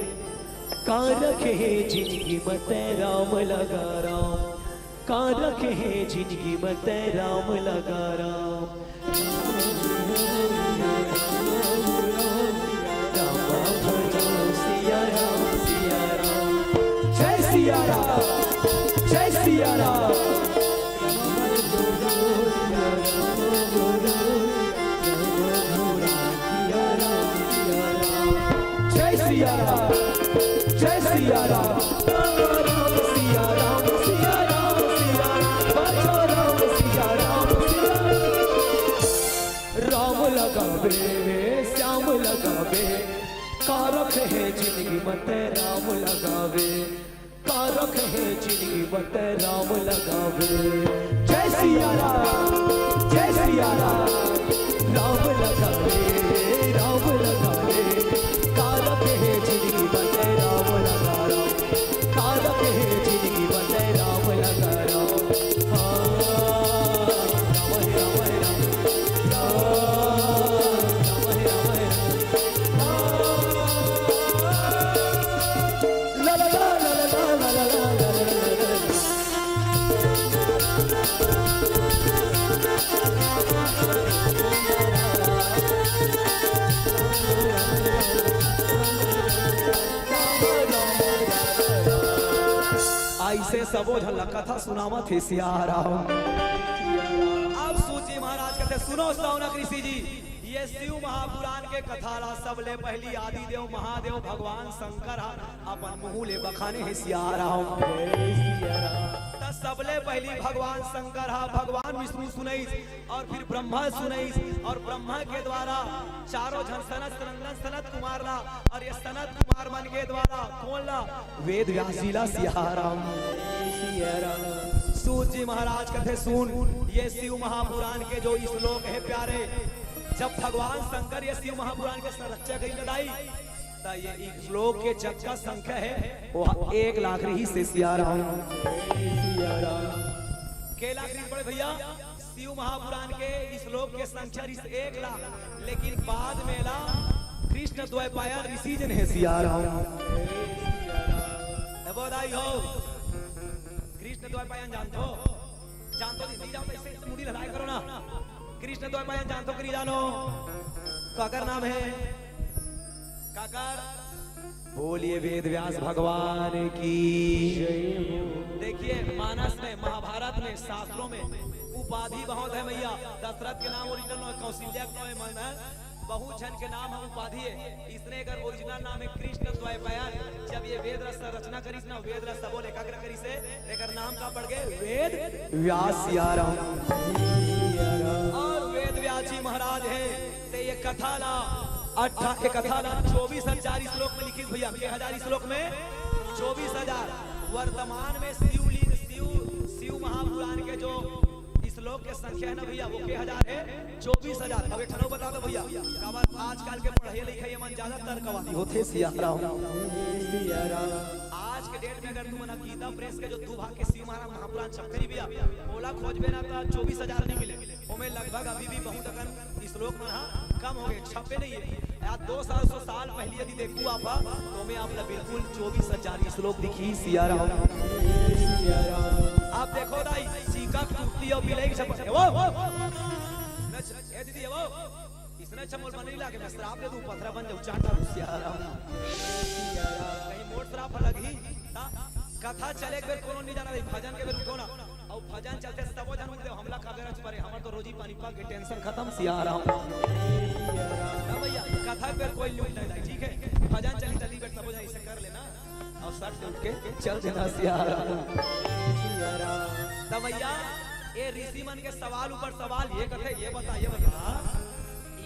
का रखे है जिंदगी मत, राम लगा राम, का रखे है जिंदगी मत, राम लगा राम। रामा भजो सिया राम, सिया राम। जय सिया राम, जय सिया राम। जय सिया राम, जय सिया राम। राम राम सिया राम, सिया राम सिया राम, बजो राम सिया राम, सिया राम। राम लगावे, श्याम लगावे, का रखे है जिंदगी मत, राम लगावे, का रखे है जिंदगी मत, राम लगावे। जय सिया राम, जय सिया राम। राम लगावे, राम लगावे, का रखे है जिंदगी मत, राम लगा राम, का रखे है जिंदगी मत, राम लगा राम। हाँ, राम हरे राम हरे राम। राम, राम हरे राम हरे राम। ऐसे सबो झन ला कथा सुनावत हे सिया राम। अब सूत जी महाराज कहते, सुनो सौनक ऋषि जी, ये शिव महापुराण के कथा ला सबले पहली आदिदेव महादेव भगवान शंकर हा अपन मुंह ले बखाने हे सिया राम। त सबले पहली भगवान शंकर हा भगवान विष्णु सुनइस और फिर ब्रह्मा सुनइस और ब्रह्मा के द्वारा चारों झन सनत सनंदन सनत कुमार ला और ये सनत कुमार मन के द्वारा कौन ला? वेद व्यास जी ला सिया राम। सूत जी महाराज कथे सुन, ये शिव महापुराण के जो श्लोक हे प्यारे, जब भगवान शंकर ये शिव महापुराण के संरक्षक हे दाई, त ये श्लोक के जग का संख्या हे वो एक लाख रहिसे सिया राम। के लाख रहिसे बड़े भैया? शिव महापुराण के श्लोक के संख्या रहिसे एक लाख, लेकिन बाद में ला कृष्ण द्वैपायन ऋषि जन हे सिया राम। ए बधाई हो। कृष्ण द्वैपायन जानथो? जानथो जी, नहीं जानथो, ऐसे मुड़ी लहराए करो ना। कृष्ण द्वैपायन जानथो कि नहीं जानो? काकर नाम है? काकर? बोलिए वेद व्यास भगवान की। देखिए, मानस में, महाभारत में, शास्त्रों में उपाधि बहुत है भैया। दशरथ के नाम ओरिजिनल नाम है, कौशल्या के नाम है, बहुत झन के नाम है, उपाधि है। इसने अगर ओरिजिनल नाम है कृष्ण द्वैपायन। जब ये वेद रस रचना करिस ना, वेद रस सबो एकाग्र करिस हे, एकर नाम का पड़ गए? वेद व्यास सिया राम। और वेद व्यास जी महाराज है, ते ये कथा ला अट्ठा-, ये कथा ला चौबीस हजार श्लोक में लिखिस भैया। के हजार श्लोक में? चौबीस हजार। वर्तमान में शिवलिंग, शिव, शिव महापुराण के जो श्लोक के संख्या है ना भैया, वो के हजार है? चौबीस हजार। अब एक ठन बता दो भैया, काबर आजकल के पढ़े लिखे ये मन ज्यादा तर्कवादी होथे सिया राम। आज के डेट में अगर तुमन गीता प्रेस के जो दू भाग के शिव महाराज महापुराण छपथे भैया, ओला खोजबे ना त चौबीस हजार नहीं मिले। ओमे लगभग अभी भी बहुत अकन श्लोक मन ह कम हो गए, छपे नहीं है। आज दो साल, सौ साल पहले यदि देखू आप, तो मैं आप ला बिल्कुल चौबीस हजार श्लोक दिखही सिया राम। आप देखो दाई, सीका टूटती और बिलाई छपट है वो। ए दीदी, ए वो, इसने अच्छा मोल बन नहीं लागे, मैं श्राप दे दूं, पथरा बन जाऊं, चाटा सिया राम। कहीं मोर श्राप लगही, ता कथा चले के बेर कोनो नहीं जाना, भजन के बेर उठो ना, और भजन चलते सबो जन उठ दे, हमला का गरज परे, हमर तो रोजी पानी पक गए, टेंशन खत्म सिया राम। ना भैया, कथा के बेर कोई नहीं उठना है, ठीक है? भजन चली, चली बेर सबो जन इसे कर लेना, और सट से उठ के चल देना सिया राम। तब भैया, ये ऋषि मन के सवाल ऊपर सवाल, ये कथे, ये बता, ये बता,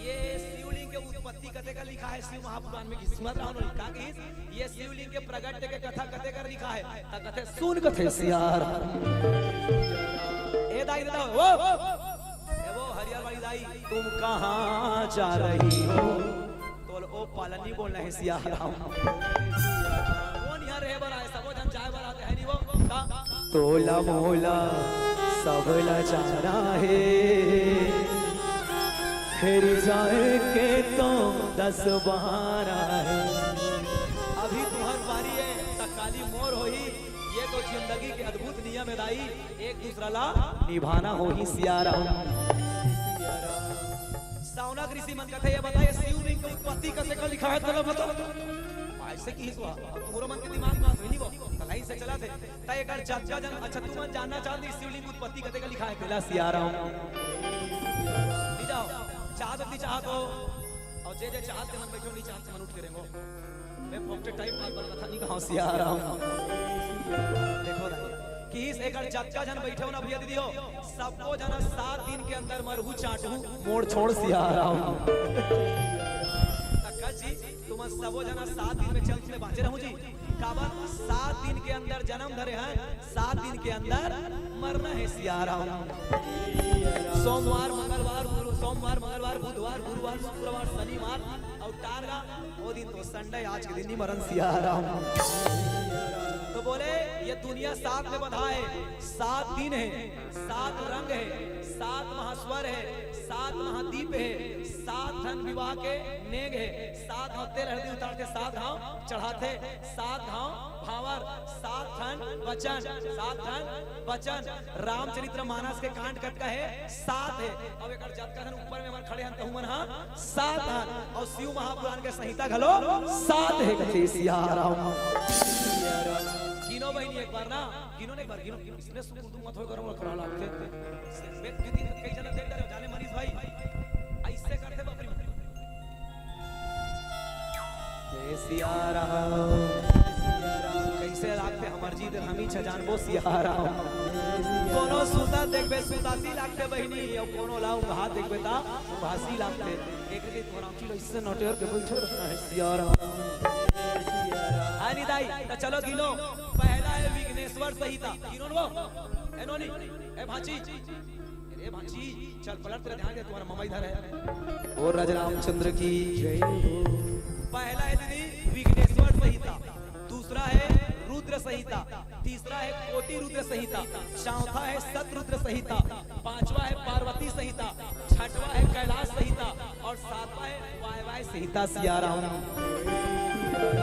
ये शिवलिंग के उत्पत्ति कते का लिखा है शिव महापुराण में? कि सुनत रहो ना, का कहिस? ये शिवलिंग के प्रगट के कथा कते का लिखा है? त कथे, सुन कथे सिया राम। ए दाई, दादा, ओ, ए वो हरियर वाली दाई, तुम कहाँ जा रही हो? तो बोले, ओ पालनी बोलना है सिया राम। कौन यहाँ रहे बर आए? सबो जन जाए बर आते हैं, नहीं वो? का? तोला मोला सबला जाना है, फिर जाए के तो दस बारह है। अभी तुम्हार बारी है, त काली मोर होही। ये तो जिंदगी के अद्भुत नियम है दाई, एक दूसरा ला निभाना होही सिया राम। सावनक ऋषि मन कथे, ये बताइए, शिवलिंग के उत्पत्ति कते का लिखा है, तला बताओ। ऐसे की हिसवा, अब तोरो मन के दिमाग में आत होही नहीं वो, त लाइन से चला थे। त एकर जतका जन, अच्छा, तुमन जानना चाहत हव शिवलिंग उत्पत्ति कते का लिखा है, तेला सिया राम। नहीं जाओ, चाहत हो, नहीं चाहत हो, और जे जे चाहत के मन बैठो, नहीं चाहत के मन उठ के रेंगो। मैं फोकटे टाइम पास बर कथा नहीं कहा सिया राम। देखो ना, कि इस एकर जतका जन बैठे हो ना भैया दीदी हो, सबो जना सात दिन के अंदर मरहू चाटहू मोड़ छोड़ सिया राम। तक्का जी, तुमन सबो जना सात दिन में चल के बांचे रहू जी। काबर सात दिन के अंदर जन्म धरे हैं, सात दिन के अंदर मरना है सिया राम। सोमवार, मंगलवार, गुरु, सोमवार, मंगलवार, बुधवार, गुरुवार, शुक्रवार, शनिवार और टारगा, वो दिन तो संडे, आज के दिन नहीं मरन सिया राम। तो बोले, ये दुनिया सात में बंधा है, सात दिन है, सात रंग है, सात महास्वर है, सात महादीप है, सात ठन विवाह के नेग है, सात घाव तेल हरदी उतारथे, सात घाव चढ़ाथे, सात घाव भांवर, सात ठन वचन, सात ठन वचन। रामचरित्र मानस के कांड कतका है? सात है। अब एकर जतका झन ऊपर में हमर खड़े हन, तहु मन ह सात हन। और शिव महापुराण के संहिता घलो सात है, कथे सिया राम। गिनो बहिनी एक बार ना, गिनो ना एक बार, गिनो। इसने सुकुल तुम मत होय करो, करा लागथे। मैं दू तीन कई जन देख डरे, जाने मनीष भाई, ऐसे करथे बाप रे। जय सिया राम। कैसे लागथे हमर जी, हम ही छ जानबो सिया राम। कोनो सुता देखबे, सुतासी लागथे बहिनी, अउ कोनो ला उंघात देखबे ता उंघासी लागथे। एक जी तोरा उठी लो, इससे नटेर के बैठे रहना है सिया राम। आनी दाई, त चलो गिनो, पहला है विघ्नेश्वर संहिता। गिनो न वो, ए नोनी, ए भांची, ए भांची, चल पलट, तेरा ध्यान दे, तुम्हारा ममा इधर है। और राजा रामचंद्र की जय। पहला है दीदी विघ्नेश्वर संहिता, दूसरा है रुद्र संहिता, तीसरा है कोटि रुद्र संहिता, चौथा है सतरुद्र संहिता, पांचवा है पार्वती संहिता, छठवा है कैलाश संहिता और सातवां है वाय वाय संहिता। सिया राम।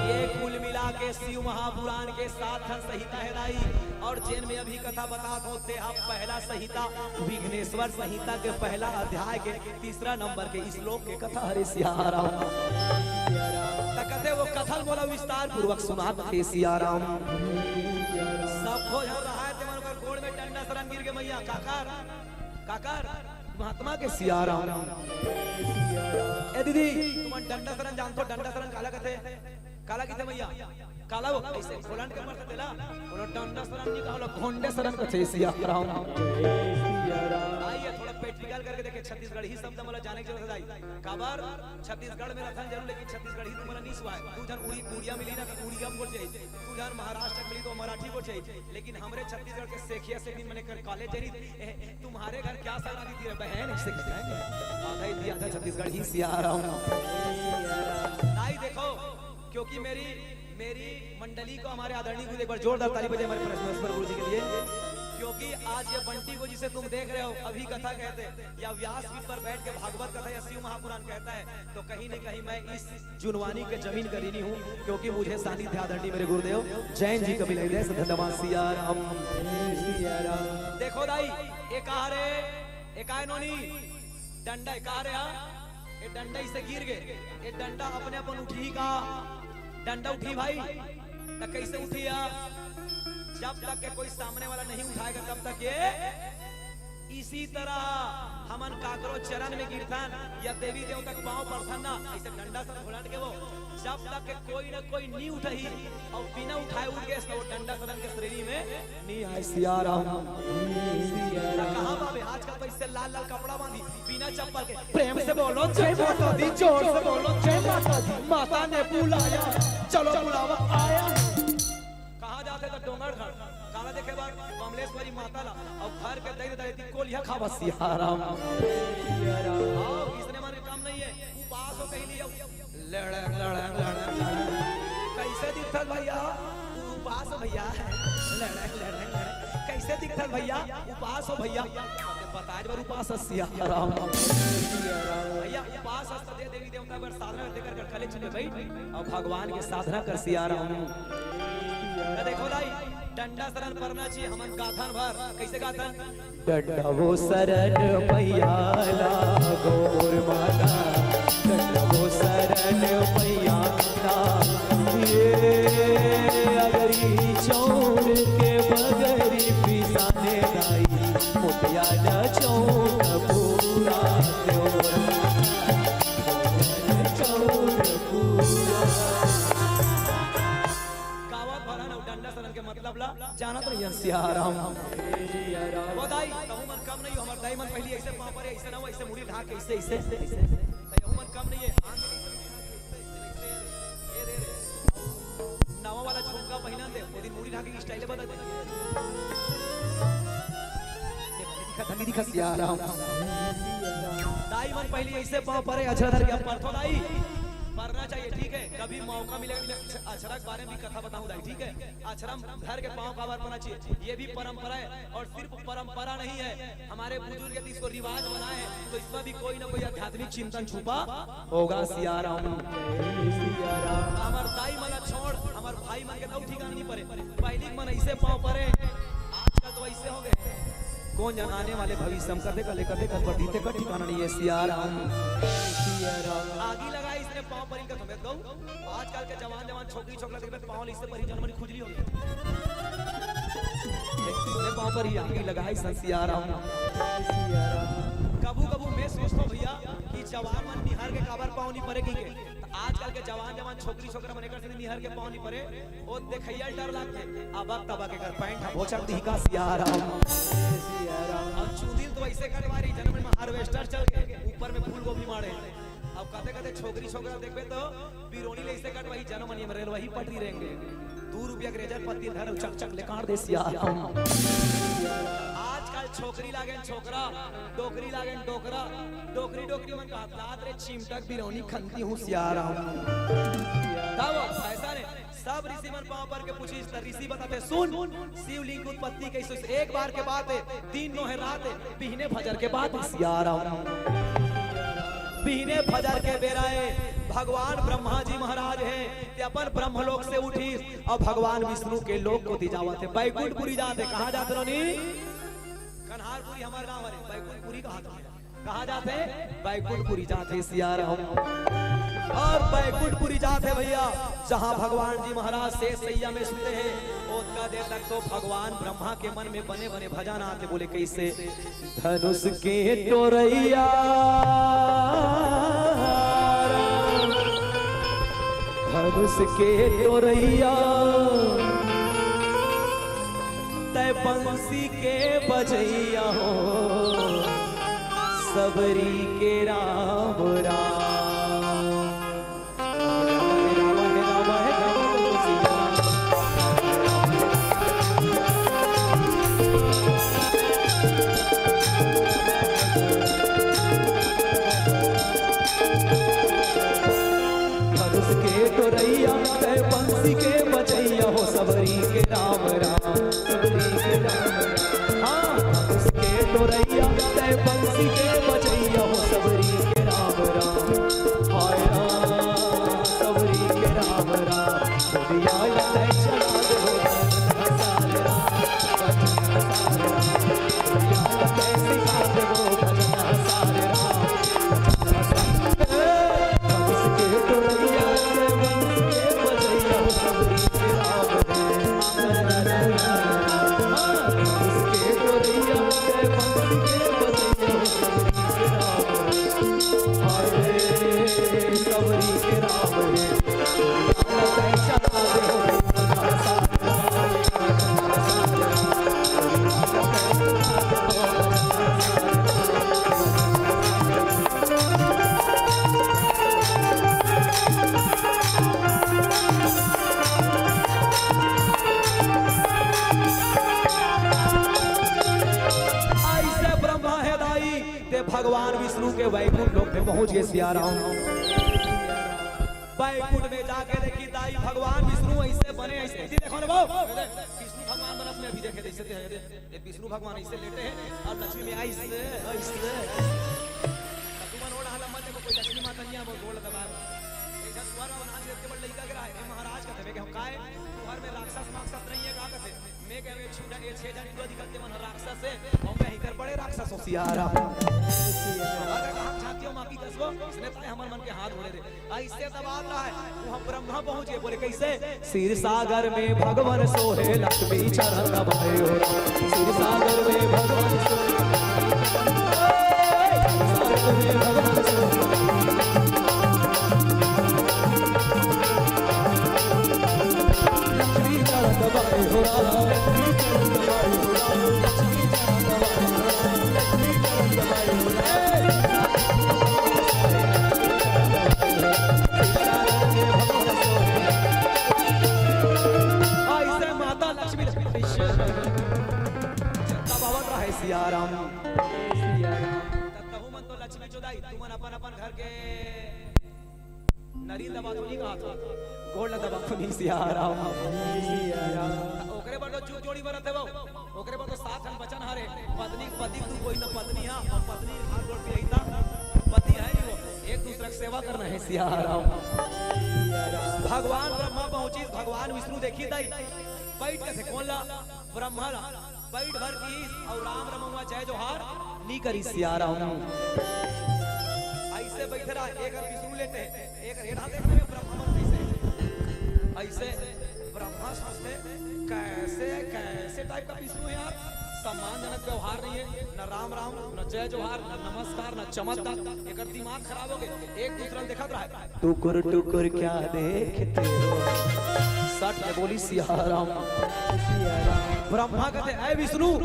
ये कुल मिला के शिव महापुराण के सात ठन संहिता हे दाई, अउ जेन में अभी कथा बतात हों, तेहा पहला संहिता, विघ्नेश्वर संहिता के पहला अध्याय के तीसरा नंबर के श्लोक के कथा हरे सिया राम। त कथे वो कथा ल मोला विस्तार पूर्वक सुनात हे सिया राम। सब हो झन रहा हे, तेमन कर गोड़ में डंडा सरन गिर गे मैया, काकर, काकर, महात्मा के सिया राम। ए दीदी, तुमन डंडा सरन जानथो? डंडा सरन काला कथे? काला कथे मैया? काला वो अइसे घोलंड के मरथे तेला, कोनो डंडा सरन नइ कहे, ओला घोंडे सरन कथे सिया राम। आइए, थोड़ा practical करके देखे, छत्तीसगढ़ी शब्द मोला जाने के जरूरत हे दाई। काबर छत्तीसगढ़ में रथन जरूर, लेकिन छत्तीसगढ़ी तो मोला नइ सुहाय। दू झन उड़ी, उड़िया मिली ना त उड़िया बोल जाई, दू झन महाराष्ट्र मिली त मराठी बोल जाई, लेकिन हमरे छत्तीसगढ़ के सेखिया से दिन मने कर कॉलेज जानी, ए, तुम्हारे घर क्या सगना दीदी रे बहन, ऐसे कहते हैं। आधा हिंदी, आधा छत्तीसगढ़ी सिया राम। दाई देखो, क्योंकि मेरी, मेरी मंडली को हमारे आदरणीय गुरु, एक बार जोरदार ताली बजाए हमारे परमेश्वर गुरु जी के लिए, क्योंकि आज ये बंटी को जिसे तुम देख रहे हो, अभी कथा कहते या व्यासपीठ पर बैठ के भागवत कथा या शिव महापुराण कहता है, तो कहीं न कहीं मैं इस जुनवानी के जमीन का ऋणी हूँ, क्योंकि मुझे सानिध्य आदरणीय मेरे गुरुदेव जैन जी का मिला है। धन्यवाद सिया राम। देखो दाई, एक आ रे, एक आए नोनी, डंडा एक आ रे, हाँ? ये डंडा इसे गिर गे, ये डंडा अपने अपन उठी का? डंडा उठी भाई, त कैसे उठी या? जब तक के कोई सामने वाला नहीं उठाएगा, तब तक ये। इसी तरह हमन काकरो चरण में गिरथन या देवी देवता के पाँव पड़थन ना, ऐसे डंडा से घोलट के वो, जब तक के कोई ना कोई नी उठही अउ बिना उठाए उठ गे, त वो डंडा सरन के श्रेणी में नी आए सिया राम। त कहाँ बाबे, आजकल तो इससे लाल लाल कपड़ा बांधी, बिना चप्पल के। प्रेम से बोलो जय माता दी, जोर से बोलो जय माता दी। माता ने बुलाया, चलो बुलावा आया। कहाँ जाथे त डोंगरगढ़, काला देखे बर बमलेश्वरी माता ला, अउ घर के दई दई ती कोलिया खावा सिया राम। हाँ, इसने मन के काम नहीं है, उपास हो कहीं लियो। लड़क, लड़क, लड़क, लड़क। कैसे दिखथस भैया? उपास हो भैया। लड़क, लड़क, लड़क। कैसे दिखथस भैया? उपास हो भैया। बताए बर उपास हस सिया राम। भैया, उपास हस त दे देवी देवता बर साधना करते कर कलेज में बैठ अउ भगवान के साधना कर सिया राम। त देखो दाई, डंडा सरन परना चाहिए, हमन गाथन भर, कैसे गाथन? डंडा वो सरन मैया ला गौर माता, डंडा वो सरन मैया ला, ये अगरी चौर के बगरी पिसाने दाई, मोतिया ला चौक पूरा त्यों, चौक पूरा। गावत भरन अउ डंडा सरन के मतलब ला जानत रहिए सिया राम। वो दाई, तहू मन कम नहीं हो, हमर दाई मन पहली ऐसे पाँव परे, ऐसे ना हो, ऐसे मुड़ी ढाक के, ऐसे, ऐसे, ऐसे। तहू मन कम नहीं है। ये दे रे। नवा वाला झुमका पहिनन दे, वो दिन मुड़ी ढाके की style बदल दे। दिखा, धनी दिखा सिया राम। दाई मन पहली ऐसे पाँव परे, अछरा धर के अब परथो दाई। परना चाहिए, ठीक है, कभी मौका मिलेगा, मैं अछरा के बारे में भी कथा बताऊं दाई, ठीक है। अछरा धर के पाँव काबर परना चाहिए, ये भी परंपरा है, और सिर्फ परंपरा नहीं है, हमारे बुजुर्ग यदि इसको रिवाज बनाए हैं, तो इसमें भी कोई ना कोई आध्यात्मिक चिंतन छुपा होगा सिया राम। हमर दाई मन ला छोड़, हमर भाई मन के तो ठिकाना नहीं परे, पहली मन ऐसे पाँव परे, आजकल तो ऐसे हो गए। कौन जाने आने वाले भविष्य में कते कले कते कर पड़ती, ते का ठिकाना नहीं है सिया राम। आगी लगाई इसने पाँव पर इनका समेत गऊ। आजकल के जवान जवान छोकरी छोकरा देखबे त पाँव ल इससे परी जनमन खुजली होगे। इसने पाँव पर ही आगी लगाई सन सिया राम। कभू कभू मैं सोचता हूँ भैया कि जवान मन निहार के काबर पाँव नहीं परेगी के। त आजकल के जवान जवान छोकरी छोकरा मन एकर से निहार के पाँव नहीं परे। ओ देखैया डर लागथे। अबक तबक एकर पैंट ह भोचक दिही का सिया राम। अउ चुंदी ल तो ऐसे कटवा रही जनमन में harvester चल के ऊपर में फूल गोभी माड़े। अब कते कते छोकरी छोकरा देखबे तो बिरोनी ले ऐसे कटवाही जनमन में रेलवाही पटरी रेंगे। दू रुपया के रेजर पत्ती धर चक चक ले काट दे सिया राम। आजकल छोकरी लागेन छोकरा, डोकरी लागेन डोकरा, डोकरी डोकरी मन का हाथ चिमटक बिरोनी खंती हूँ सिया राम। तब ऐसा ने सब ऋषि मन पाँव पर के पूछिस त ऋषि बताथे सुन, शिवलिंग उत्पत्ति कैसे होइस? एक बार के बात है, दिन नो है रात है, बिहने फजर के बात है सिया राम। बिहने फजर के बेरा है, भगवान ब्रह्मा जी महाराज है, अपन ब्रह्मलोक से उठिस अउ भगवान विष्णु के लोक कोति जावत हे, बैकुंठपुरी जात हे। कहाँ जात हे नोनी? कन्हारपुरी हमर गाँव हरे, बैकुंठपुरी कहाँ जात हे? कहाँ जात हे? बैकुंठपुरी जात हे सिया राम। अउ बैकुंठपुरी जात हे भैया, जहाँ भगवान जी महाराज शेष शैया में सुते हे, ओतका देर तक तो भगवान ब्रह्मा के मन में बने बने भजन आत हे, बोले कइसे? धनुष के टोरैया, धनुष के टोरैया, तै बंसी के बजैया हो, सबरी के राम राम। धनुष के टोरैया, तै बंसी के बजैया हो, सबरी के राम राम, सबरी के राम राम। हाँ, धनुष के टोरैया, तै बंसी के बजैया हो, सबरी के राम राम। हाय राम, सबरी के राम राम। दुनिया ला तै चला दे हो, सारे राम, सारे राम। दुनिया ला तै सिखा दे हो, सारे राम। अइसे ब्रह्मा हे दाई, ते भगवान विष्णु के वैकुंठ लोक में पहुंच गे सिया राम। वैकुंठ में जाके देखी दाई, भगवान विष्णु अइसे बने, अइसे, अइसे देखो ना बाबू, विष्णु भगवान बनत में अभी देखे, अइसे, अइसे, ये विष्णु भगवान अइसे लेटे हे अउ लक्ष्मी में अइसे, अइसे। तुमन ओढ़ा ला मत देखो, कोई लक्ष्मी माता नहीं है, वो गोड़ दबा। एक झन कुंवर मन आज के बड़ लइका गिरा हे, "ए महाराज," कथे, मैं कहूँ, "काय?" "तुहर में राक्षस माक्षस नहीं है का?" कथे, मैं कहूँ, "ये छुटा, ये छह झन टूरा दिखत हे, मन राक्षस हे, अउ मैं इकर बड़े राक्षस हो सिया राम।" अरे कहाँ छातियों माँ की कसबो, इसने ताय हमर मन के हाथ उड़े रे। अइसे दबात रहा हे, वहाँ ब्रह्मा पहुँच गे, बोले, "कइसे?" क्षीर सागर में भगवन सोहे, लक्ष्मी चरण दबाए हो राम। क्षीर सागर में भगवन सोहे, क्षीर सागर में भगवन सोहे। लक्ष्मी चरण दबाए हो राम, लक्ष्मी चरण दबाए हो राम, लक्ष्मी चरण दबाए हो राम, लक्ष्मी चरण दबाए हो राम। अइसे माता लक्ष्मी, लक्ष्मी, दबावत रहे सिया राम। तहु मन तो लक्ष्मी चोदाई, तुमन अपन अपन घर के नरी दबा तो नहीं कहा था, गोड़ ला दबा तो नहीं सिया राम। ओकरे बर तो जुग जोड़ी बरत हे वो। ओकरे बर तो सात ठन बचन हरे, पत्नी, पति तू कोई न पत्नी हा, अउ पत्नी हाथ जोड़ के रही था, पति हे नहीं वो, एक दूसरा के सेवा करना हे सिया राम। भगवान ब्रह्मा पहुंचिस, भगवान विष्णु देखिस दाई, बइठ कथे कोन ला? ब्रह्मा ला। बइठ भर किहिस अउ राम रमउवा जय जोहार नी करिस सिया राम। अइसे बइठे रहा, एक हर विष्णु लेटे, एक हर एढ़ा देख रहे ब्रह्मा मन कइसे। अइसे ब्रह्मा सोचथे, "कइसे, कइसे टाइप का विष्णु हे यार, सम्मानजनक व्यवहार नहीं हे, न राम राम, न जय जोहार, न नमस्कार, न चमत्कार।" एकर दिमाग खराब हो गे, एक दूसरा ल देखत रहा। टुकुर टुकुर क्या देखते हो? सट ले बोली सिया राम। ब्रह्मा कथे, "ए विष्णु,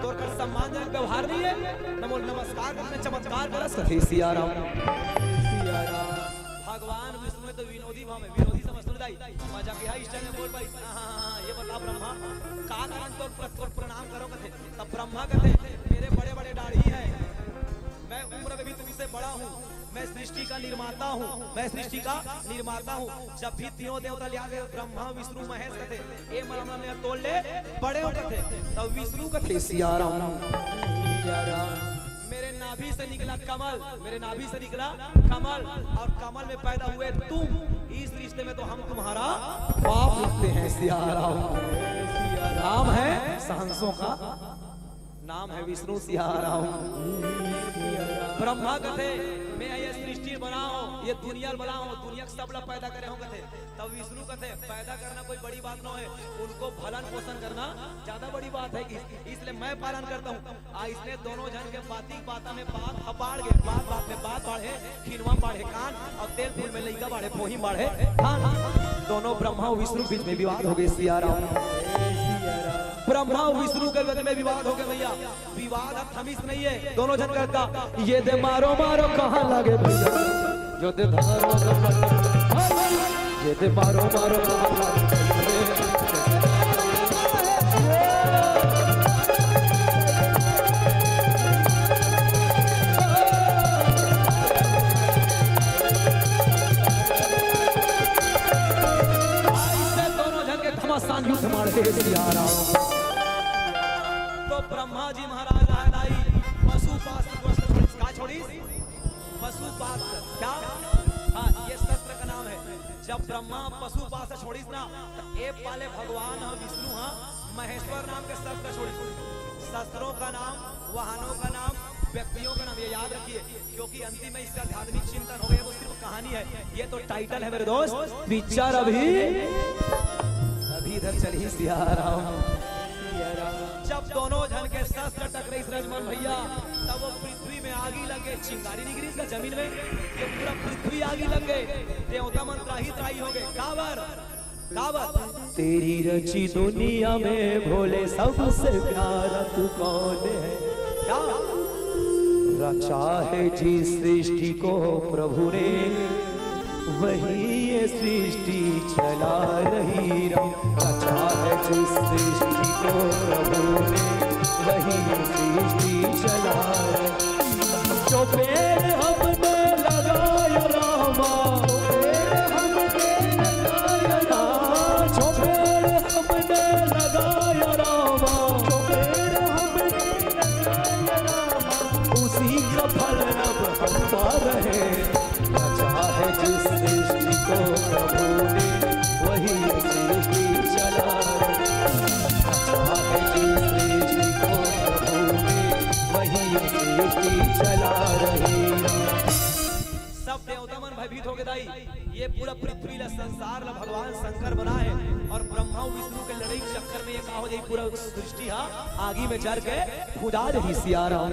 तोर कर सम्मानजनक व्यवहार नहीं हे, न मोला नमस्कार करस, न चमत्कार करस," कथे सिया राम। भगवान विष्णु तो विनोदी भाव में, विनोदी समझ तो दाई, मजाकिया style में बोल भाई, "हाँ, हाँ, हाँ, ये बता ब्रह्मा, का कारण तोर प्र-, तोर प्रणाम करो?" कथे, तब ब्रह्मा कथे, "मेरे बड़े बड़े दाढ़ी हैं, मैं उम्र में भी तुमसे बड़ा हूँ, मैं सृष्टि का निर्माता हूँ, मैं सृष्टि का निर्माता हूँ।" जब भी तीनों देवता लिया गए, ब्रह्मा, विष्णु, महेश कथे, "ए मामला में तोड़ ले, बड़े हो," कथे। तब विष्णु कथे, "सिया राम, मेरे नाभि से निकला कमल, मेरे नाभि से निकला कमल, और कमल में पैदा हुए तुम, इस रिश्ते में तो हम तुम्हारा पाप लिखते हैं सिया राम। नाम है सहंसों का, नाम है विष्णु सिया राम। ब्रह्मा कथे, मैं ये सृष्टि बनाओ, ये दुनिया बनाओ, दुनिया के सब ला पैदा करे हो कथे। तब विष्णु कथे, पैदा करना कोई बड़ी बात नो है, उनको भलन पोषण करना ज्यादा बड़ी बात है। इस, इसलिए मैं पालन करता हूँ। अइसने दोनों झन के बाती बाता में बात ह बाढ़ गे, बात बात में बात बाढ़े, खिनवा बाढ़े कान, अउ तेल फूल में लइका बाढ़े, फोही बाढ़े धान। दोनों ब्रह्मा अउ विष्णु के बीच में विवाद हो गे सिया राम। ब्रह्मा अउ विष्णु के बीच में विवाद हो गे भैया। विवाद ह थमिस नहीं है, दोनों झन करता, ये दे मारो मारो कहाँ लागे भैया, जो दे मारो मारो, ये दे मारो मारो कहाँ लागे। अइसे दोनों झन के घमासान युद्ध मारे सिया राम। तो ब्रह्मा जी महाराज आए दाई, पशु पास को छोड़िस, का छोड़िस? पशु पास। क्या? हाँ, ये शस्त्र का नाम है। जब ब्रह्मा पशु पास छोड़िस ना, तो ए पाले भगवान ह, विष्णु ह, महेश्वर नाम के शस्त्र छोड़िस। शस्त्रों का नाम, वाहनों का नाम, व्यक्तियों का नाम, ये याद रखिए, क्योंकि अंतिम में इसका आध्यात्मिक चिंतन हो गया, तो सिर्फ कहानी है, ये तो टाइटल है मेरे दोस्त, पिक्चर अभी, अभी इधर चली सिया राम। जब दोनों झन के शस्त्र टकराइस रजमन भैया, तब वो पृथ्वी में आगी लग गे, चिंगारी निकलिस का जमीन में, ये पूरा पृथ्वी आगी लग गे, देवता मन त्राही त्राही हो गे। काबर? काबर? तेरी रची दुनिया में भोले सबसे प्यारा तू कौन है? क्या? रचा है जिस सृष्टि को प्रभु ने, वही ये सृष्टि चला रही राम। रचा है जिस सृष्टि को प्रभु ने, वही ये सृष्टि चला रही। जो पेड़ हमने लगाया रामा, जो पेड़ हमने लगाया रामा, जो पेड़ हमने लगाया रामा, जो पेड़ हमने लगाया रामा, उसी का फल अब हम पा रहे। रचा है जिस सृष्टि को प्रभु ने, वही ये सृष्टि चला रहे। रचा है जिस सृष्टि को प्रभु ने, वही ये सृष्टि चला रही। सब देवता मन भयभीत हो गे दाई, ये पूरा पृथ्वी ला, संसार ला भगवान शंकर बनाए हे अउ ब्रह्मा अउ विष्णु के लड़ई के चक्कर में ये का हो जाही, पूरा सृष्टि हा आगी में जर के खुदा जही सिया राम।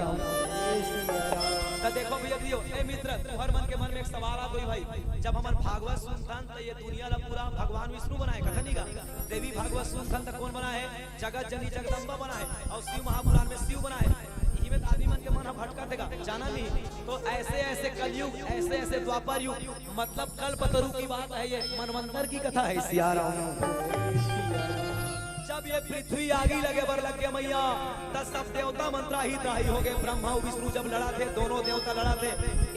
त देखो भैया दियो, ए मित्र, तुहर मन के मन में एक सवाल आ गई भाई, जब हमन भागवत सुनथन त ये दुनिया ला पूरा भगवान विष्णु बनाए, कथन नहीं गा? देवी भागवत सुनथन त कौन बनाए हे? जगत जननी जगदम्बा बनाए हे अउ शिव महापुराण में शिव बनाए हे। इही में त आदमी मन के मन ह भटकत हे गा, जाना नहीं। तो ऐसे ऐसे कलयुग, ऐसे ऐसे द्वापर युग, मतलब कल्पतरु की बात है, ये मनवंतर की कथा है सिया राम। जब ये पृथ्वी आगी लगे बर लग गे मैया, त सब देवता मन त्राही त्राही हो गे। ब्रह्मा अउ विष्णु जब लड़त हे, दोनों देवता लड़त हे,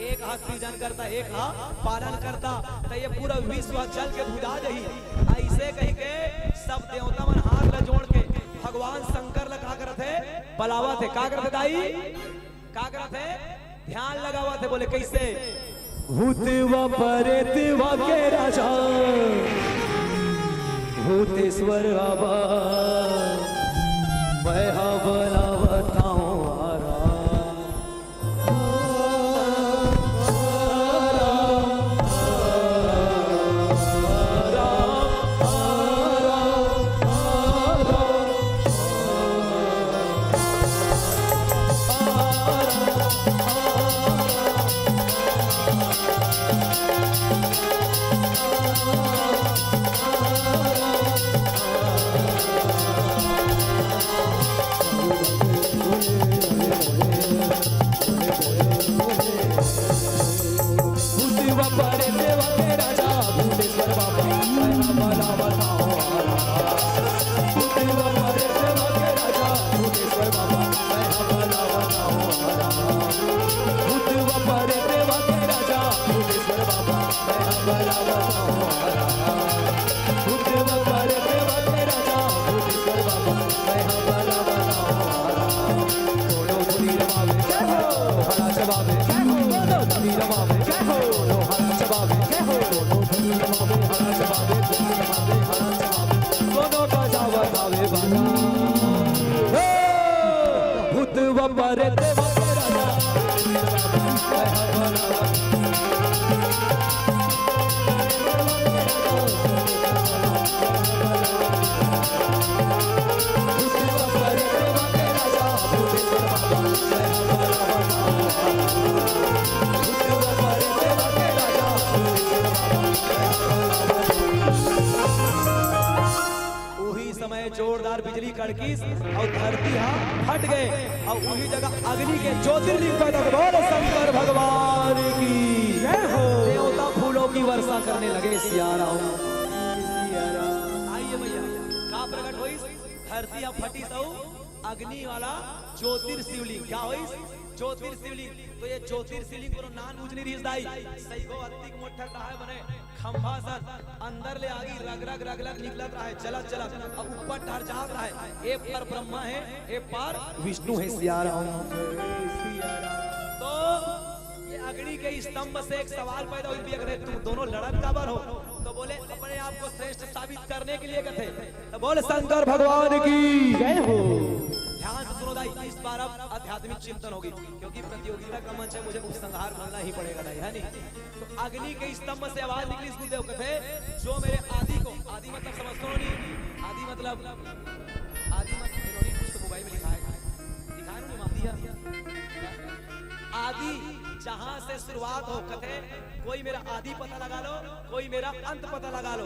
एक हा सृजन करता, एक हा पालन करता, त ये पूरा विश्व जल के भुजा जही। अइसे कहि के सब देवता मन हाथ ला जोड़ के भगवान शंकर ला का करत हे, बलावत हे। का करत हे दाई? का करत हे? ध्यान लगावत हे, बोले कइसे? भूतवा परेतवा के राजा भूतेश्वर बाबा, मैं हा बनावत हूँ आरा। जोरदार बिजली कड़किस अउ धरती हा फट गए अउ उही जगह अग्नि के ज्योतिर्लिंग पैदा होगे। बोल शंकर भगवान की जय हो। देवता फूलों की वर्षा करने लगे सिया राम। आइए भैया, का प्रकट होइस? धरती हा फटिस अउ अग्नि वाला ज्योतिर्शिवलिंग। क्या होइस? ज्योतिर्शिवलिंग। तो ये ज्योतिर्शिवलिंग कोनो नान बूझ नहीं रहिस दाई। सही को अत्तिक मोठर कहाय बने खंभा सन अंदर ले आगी रग रग रग रग निकलत रहे, चलत चलत, अब ऊपर डहर जात रहे। ए पार ब्रह्मा है, ए पार विष्णु है सिया राम। तो ये अग्नि के स्तंभ से एक सवाल पैदा हुई, भैया कहते, "तुम दोनों लड़त काबर हो?" तो बोले, "अपने आप को श्रेष्ठ साबित करने के लिए," कहते। तो बोल शंकर भगवान की जय हो। ध्यान से सुनो दाई, इस बार अब आध्यात्मिक चिंतन होगी, क्योंकि प्रतियोगिता का मंच है, मुझे उपसंहार बोलना ही पड़ेगा दाई, है नहीं? तो अग्नि के स्तंभ से आवाज निकली, गुरुदेव कहते, "जो मेरे आदि को," आदि मतलब समझते हो नहीं? आदि मतलब, आदि मतलब, इन्होंने कुछ तो मोबाइल में लिखा है, लिखा है ना, आदि है। आदि जहां से शुरुआत हो, कहते, "कोई मेरा आदि पता लगा लो, कोई मेरा अंत पता लगा लो।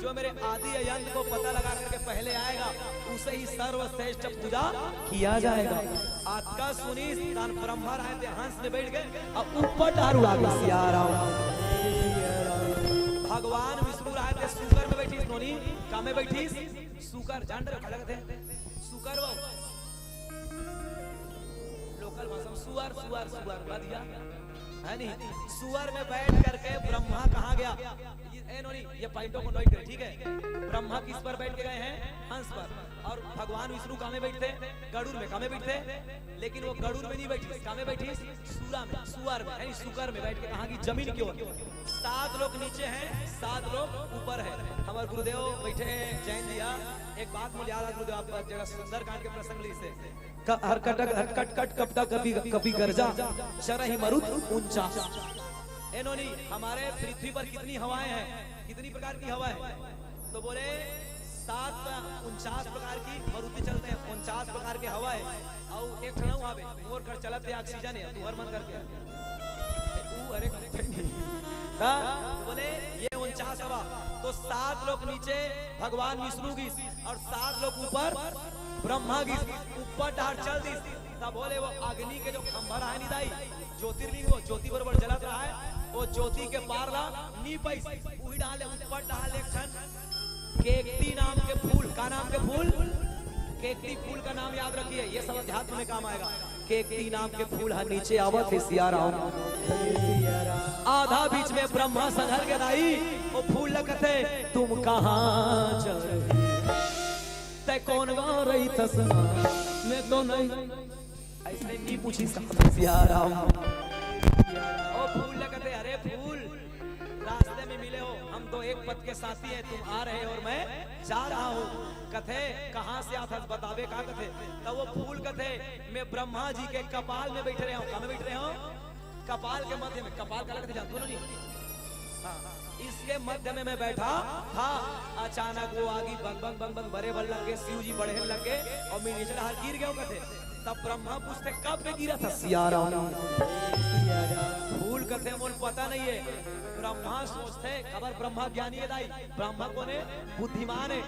जो मेरे आदि अंत को पता लगा करके पहले आएगा, उसे ही सर्वश्रेष्ठ पूजा किया जाएगा।" अतका सुनिस, तहान ब्रह्मा रहे ते हंस में बैठ गए अउ ऊपर डहर उड़ा गे सिया राम। भगवान विष्णु रहे ते सूकर में बैठिस, नोनी, का में बैठिस? सूकर, जान रहे हो, का लगत है? सूकर वो। लोकल भाषा में सुअर, सुअर, सुअर, बता दिया। है नहीं? सुअर में बैठ करके ब्रह्मा कहाँ गया? ये, ए नोनी, ये पॉइंटों को नोट करें, ठीक है? ब्रह्मा किस पर बैठ के गए हैं? हंस पर। और भगवान विष्णु का में बैठते? गरुड़ में। का में बैठते? लेकिन वो गरुड़ में नहीं बैठी, का में बैठी? सूरा में, सुअर में, यानी सुकर में बैठ के कहाँ की? जमीन की ओर। सात लोग नीचे हैं, सात लोग ऊपर है। हमारे गुरुदेव बैठे हैं जैन जी, हाँ। एक बात मुझे याद आ, गुरुदेव, आप जरा सुंदरकांड के प्रसंग ली से। क-, हर कटक, हर कट, कट, कपटा, कपी, कपी गर्जा, चरही मरुत ऊंचा। ए नोनी, हमारे पृथ्वी पर कितनी हवाएं हैं, कितनी प्रकार की हवा है? तो बोले, "सात, उनचास प्रकार की मारुति चलते हैं, उनचास प्रकार के हवा है, अउ एक ठन अउ हवे, मोर कर चलत है, ऑक्सीजन है, तुहर मन करके।" ऊ, अरे, का? तो बोले, "ये उनचास हवा।" तो सात लोग नीचे भगवान विष्णु गिस अउ सात लोग ऊपर ब्रह्मा गिस, ऊपर डहर चल दिस। तब बोले, वो अग्नि के जो खंभा रहा है निदाई, ज्योतिर्लिंग, वो ज्योति बरोबर जलत रहा है, वो ज्योति के पार ला नी पाइस। उही डहर ले, ऊपर डहर ले एक ठन केकती नाम के फूल। का नाम के फूल? केकती फूल का नाम याद रखिए, ये सब अध्यात्म में काम आएगा। केकती नाम के फूल ह नीचे आवत हे सिया राम। आधा बीच में ब्रह्मा संघर के दाई, वो फूल ल कथे, "तुम कहाँ चल रही? तै कौन गाँव रही थस? मैं तो नहीं।" ऐसे नहीं पूछी साहब सिया राम। ओ फूल ल कथे, "अरे फूल, रास्ते में मिले हो, हम तो एक पथ के साथी हैं, तुम आ रहे हो और मैं जा रहा हूँ।" कथे, "कहाँ से आथस, बताबे का?" कथे, तब वो फूल कथे, "मैं ब्रह्मा जी के कपाल में बैठे रहे हूँ।" का में बैठे रहे हूँ? कपाल के मध्य में। कपाल का लगते जानते हो ना जी? हाँ, इसके मध्य में मैं बैठा था। अचानक वो आगी बंग बंग बंग बंग बरे बल लग गए, शिव जी बढ़े लग गए और मैं नीचे हार गिर गया हूँ कथे। तब ब्रह्मा पूछते, "कब मैं गिरा था सिया राम?" फूल कथे, "मोल पता नहीं है।" ब्रह्मा सोचते, खबर ब्रह्मा ज्ञानी है दाई, ब्रह्मा कोन है? बुद्धिमान है।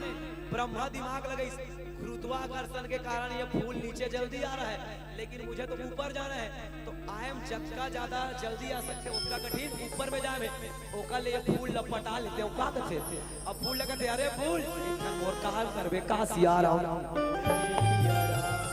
ब्रह्मा दिमाग लगाइस, गुरुत्वाकर्षण के कारण ये फूल नीचे जल्दी आ रहा है, लेकिन मुझे तो ऊपर जाना है, तो आयम जतका ज्यादा जल्दी आ सकते, उतना कठिन ऊपर में जाए में, ओकर ले ये फूल ल पटा लेते हो, का कथे? अब फूल ल कथे, "अरे फूल, एक ठन मोर काम करबे का सिया राम?"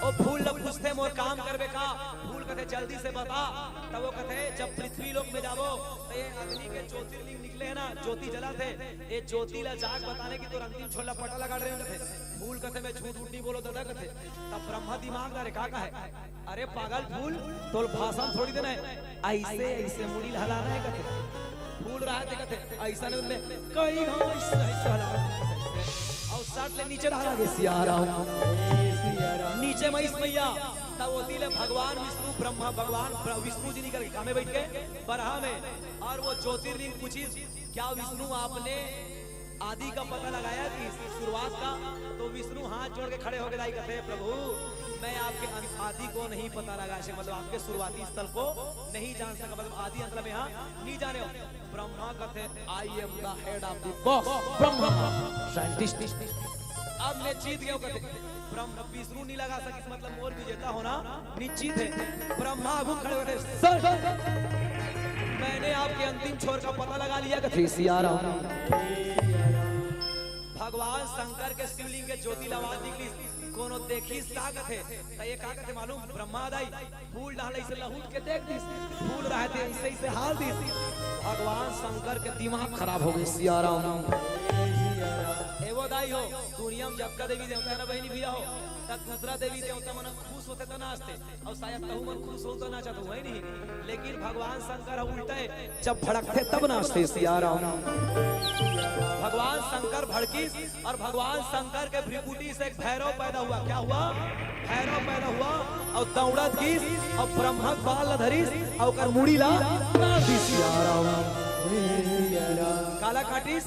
ओ फूल ल पूछते, "मोर काम करबे का?" फूल कथे, "जल्दी से बता।" तब वो कथे, "जब पृथ्वी लोक में जाबो, तो ये अग्नि के ज्योतिर्लिंग निकले है ना, ज्योति जलत हे, ये ज्योति ला जाके बताने की तोर अंतिम छोर ल पटा लगा रहे हो," कथे। फूल कथे, "मैं झूठ उठ नहीं बोलो दादा," कथे। तब ब्रह्मा दिमाग डारे, का कहे, "अरे पागल फूल, तोर भाषण थोड़ी देना है, ऐसे, ऐसे मुड़ी ल हलाना है," कथे। फूल रहा थे कथे, "ऐसा नहीं, उनने कई घाव ऐसे, ऐसे हला।" और सट ले नीचे डाला दे सिया राम। नीचे में इस मैया, तब ओती ले भगवान विष्णु, ब्रह्मा, भगवान ब्र-, विष्णु जी निकल के का में बैठ गए, बरहा में। और वो ज्योतिर्लिंग पूछिस, "क्या विष्णु आपने आदि का पता लगाया कि शुरुआत का?" तो विष्णु हाथ जोड़ के खड़े हो गए, दाई कथे, "प्रभु, मैं आपके अंत, आदि को नहीं पता लगा सके, मतलब आपके शुरुआती स्थल को नहीं जान सका, मतलब आदि अंत में यहाँ नहीं जाने हो।" ब्रह्मा कथे, "I am the head of the boss, Brahma, scientist।" अब मैं जीत गया हूँ, कथे। ब्रह्म विष्णु नहीं लगा सकिस, मतलब मोर विजेता होना निश्चित है। ब्रह्मा आगू खड़े होते, सर, मैंने आपके अंतिम छोर का पता लगा लिया, कथे सिया राम। भगवान शंकर के शिवलिंग के ज्योति लवा निकली, कोनो देखिस का कथे, त ये का कथे मालूम, ब्रह्मा दाई फूल डाले से लहुट के देख दिस, फूल रहते ऐसे ऐसे हाल दिस। भगवान शंकर के दिमाग खराब हो गए, सिया राम। एगो दाई हो, दुनिया में जतका देवी देवता है ना बहनी भैया हो, तब दूसरा देवी देवता मन खुश होते तो नाचते, और शायद तहु मन खुश हो तो नाचत हो, है नहीं? लेकिन भगवान शंकर ह उल्टा है, जब भड़कते तब नाचते, सिया राम। भगवान शंकर भड़किस और भगवान शंकर के भ्रिकुटी से एक भैरव पैदा हुआ। क्या हुआ? भैरव पैदा हुआ और दौड़त गिस और ब्रह्मा के बाल ला धरिस और ओकर मुड़ी ला काट दिस, सिया राम। काला काटिस?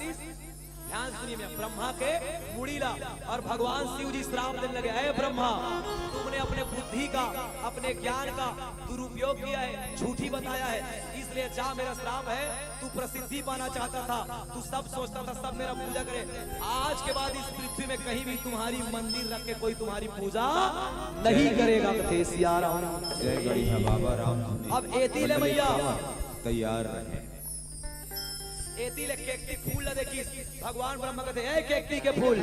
ध्यान सुनिए, मैं ब्रह्मा के मुड़ी ला। और भगवान शिव जी श्राप देने लगे, "अरे ब्रह्मा, तुमने अपने बुद्धि का, अपने ज्ञान का दुरुपयोग किया है, झूठी बताया है, इसलिए जा, मेरा श्राप है, तू प्रसिद्धि पाना चाहता था, तू सब सोचता था सब मेरा पूजा करे, आज के बाद इस पृथ्वी में कहीं भी तुम्हारी मंदिर रख के कोई तुम्हारी पूजा नहीं करेगा।" कथे सिया राम। जय गणिया बाबा राम। अब एती ले मैया तैयार रहे। एती ले केकती फूल ला देखिस, भगवान ब्रह्मा कथे, "ए केकती के फूल,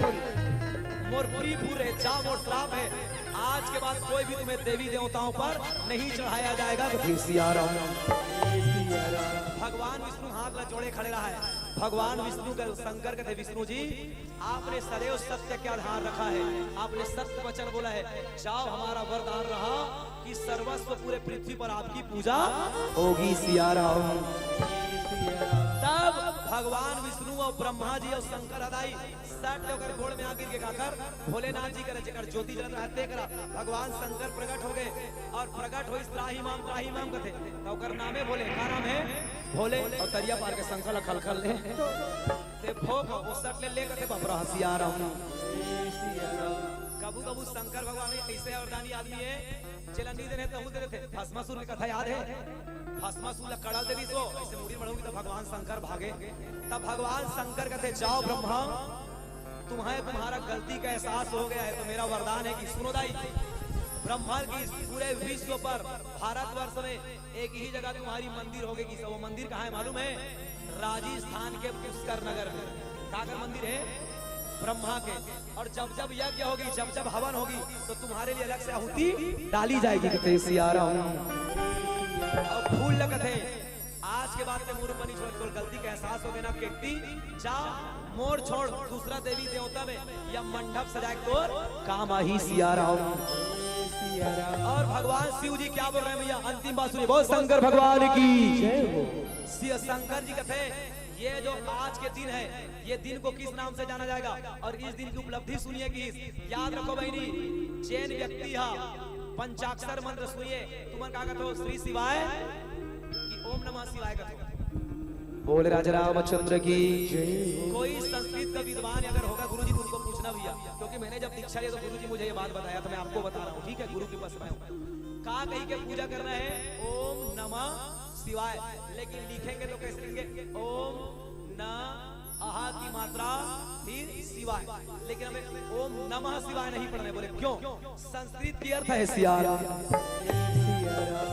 मोर प्रिय फूल है, जा, मोर श्राप है, आज के बाद कोई भी तुम्हें देवी देवताओं पर नहीं चढ़ाया जाएगा।" कथे सिया राम। भगवान विष्णु हाथ ला जोड़े खड़े रहा है। भगवान विष्णु का शंकर कथे, "विष्णु जी, आपने सदैव सत्य का आधार रखा है, आपने सत्य वचन बोला है, जाओ, हमारा वरदान रहा कि सर्वस्व पूरे पृथ्वी पर आपकी पूजा होगी, सिया राम।" तब भगवान विष्णु और ब्रह्मा जी और शंकर ह दाई सट ले ओकर गोड़ में आ गिर के काकर, भोलेनाथ जी करे, जेकर ज्योति जलत रहा ते करा, भगवान शंकर प्रकट हो गए और प्रकट होइस, "त्राहि माम, त्राहि माम" कथे, त ओकर नामे भोले, का नाम है? भोले। और तरिया पार के शंखा ला खलखल ले। ते भोग, ओ सट ले, ले कथे बपरा, सिया राम। कभू कभू शंकर भगवान भी ऐसे वरदानी आदमी है, चला नी देने तहू दे देते। भस्मासुर की कथा याद है? भस्मासुर ला कड़ा दे दी तो ऐसे मुड़ी मड़ोगी तो भगवान शंकर भागे। तब भगवान शंकर कथे, "जाओ ब्रह्मा, तुम्हें तुम्हारा गलती का एहसास हो गया है, तो मेरा वरदान है कि सुनो दाई, ब्रह्मा की पूरे विश्व पर, भारतवर्ष में एक ही जगह तुम्हारी मंदिर होगी।" कि वो मंदिर कहाँ है मालूम है? राजस्थान के पुष्कर नगर में। काकर मंदिर है? ब्रह्मा के। और जब जब यज्ञ होगी, जब जब हवन होगी, तो तुम्हारे लिए अलग से आहुति डाली जाएगी। कथे सिया राम। और फूल लगत है, आज के बाद ते मुरुपनी छोड़, तोर गलती का एहसास हो गया ना, केकती, जा, मोर छोड़, दूसरा देवी देवता में या मंडप सजाए तोर काम आही, सिया राम। और भगवान शिव जी क्या बोल रहे हैं भैया, अंतिम बात सुनिए, बोल शंकर भगवान की। जय हो। शिव शंकर जी कहते हैं, ये जो आज के दिन है, ये दिन को किस नाम से जाना जाएगा? और इस दिन की उपलब्धि सुनिए कि इस, याद रखो बहनी, जैन व्यक्ति हा पंचाक्षर मंत्र सुनिए, तुमन का कहते हो, श्री शिवाय कि ओम नमः शिवाय कहते हो? बोल राजा रामचंद्र की। कोई संस्कृत का विद्वान अगर होगा गुरुजी, तो उनको पूछना भैया, क्योंकि मैंने जब दीक्षा लिया तो गुरुजी मुझे ये बात बताया था, मैं आपको बता रहा हूँ, ठीक है, गुरु के पास मैं हूँ। का कही के पूजा करना है, ओम नमः शिवाय, लेकिन लिखेंगे तो कैसे लिखेंगे? ओम न अहा की मात्रा फिर शिवाय, लेकिन हमें ओम नमः शिवाय नहीं पढ़ना है। बोले क्यों? संस्कृत की अर्थ है सिया राम।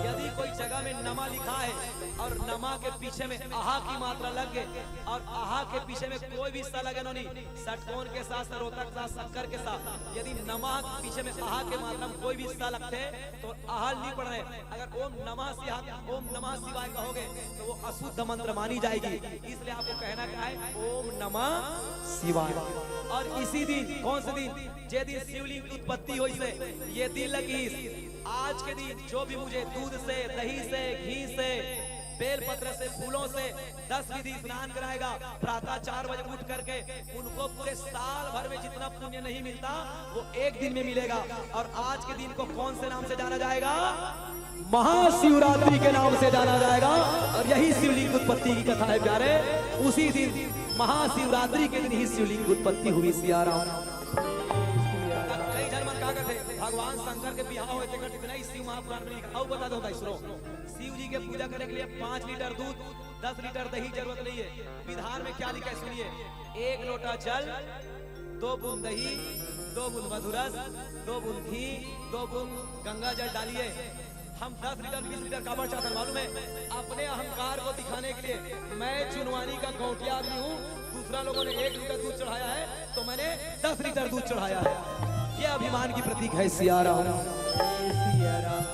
यदि कोई जगह में नमा लिखा है और नमा के पीछे में अहा की मात्रा लग गए और अहा के पीछे में कोई भी सा लगे नो नहीं, षटकोण के साथ, सरोतक के साथ, शक्कर के साथ, यदि नमा के पीछे में अहा के मात्रा में कोई भी सा लगते हैं तो अहा नहीं पढ़ रहे। अगर ओम नमः शिहा, ओम नमः शिवाय कहोगे तो वो अशुद्ध मंत्र मानी जाएगी। इसलिए आपको कहना क्या है, ओम नमः शिवाय। और इसी दिन, कौन से दिन? जे दिन शिवलिंग की उत्पत्ति हुई से, ये दिन लगी। आज के दिन जो भी मुझे दूध से, दही से, घी से, बेल पत्र से, फूलों से दस विधि स्नान कराएगा, प्रातः चार बजे उठ करके उनको पूरे साल भर में जितना पुण्य नहीं मिलता, वो एक दिन में मिलेगा। और आज के दिन को कौन से नाम से जाना जाएगा? महाशिवरात्रि के नाम से जाना जाएगा। और यही शिवलिंग उत्पत्ति की कथा है प्यारे। उसी दिन, महाशिवरात्रि के दिन ही शिवलिंग उत्पत्ति हुई, सिया राम। कई झन मन का कहते, भगवान शंकर के बिहाव होए, तेकर इतना ही शिव महापुराण में लिखा। अउ बता दो भाई, सुनो, शिव जी के पूजा करने के लिए पाँच लीटर दूध, दस लीटर दही जरूरत नहीं है। विधान में क्या लिखा है, सुनिए, एक लोटा जल, दो बूंद दही, दो बूंद मधुरस, दो बूंद घी, दो बूंद गंगा जल डालिए। हम दस लीटर, बीस लीटर काबर चाहते हैं मालूम है? अपने अहंकार को दिखाने के लिए, मैं चुनवानी का गौंटिया आदमी हूँ, दूसरा लोगों ने एक लीटर दूध चढ़ाया है तो मैंने दस लीटर दूध चढ़ाया है। ये अभिमान की प्रतीक है सिया राम।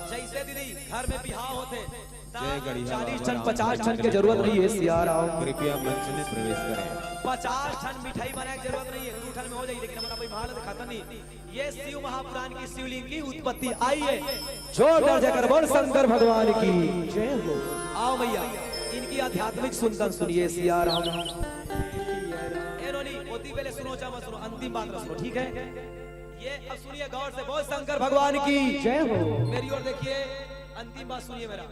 जैसे दीदी घर में बिहाव होते, जय गढ़िया चालीस बाबा ठन, राम पचास ठन के जरूरत नहीं है सिया राम। कृपया मंच में प्रवेश करें। पचास ठन मिठाई बनाए के जरूरत नहीं है, दू ठन में हो जाई, लेकिन हमारा कोई भाव दिखाता नहीं। ये शिव महापुराण की शिवलिंग की उत्पत्ति आई है। जोरदार जयकार बोल शंकर भगवान की जय हो। आओ भैया, इनकी आध्यात्मिक सुंदन सुनिए सिया राम। ए नोनी, ओती पहले सुनो, चाहे मत सुनो, अंतिम बात ना सुनो, ठीक है? ये अब सुनिए गौर से, बोल शंकर भगवान की जय हो। मेरी ओर देखिए, अंतिम बात सुनिए मेरा।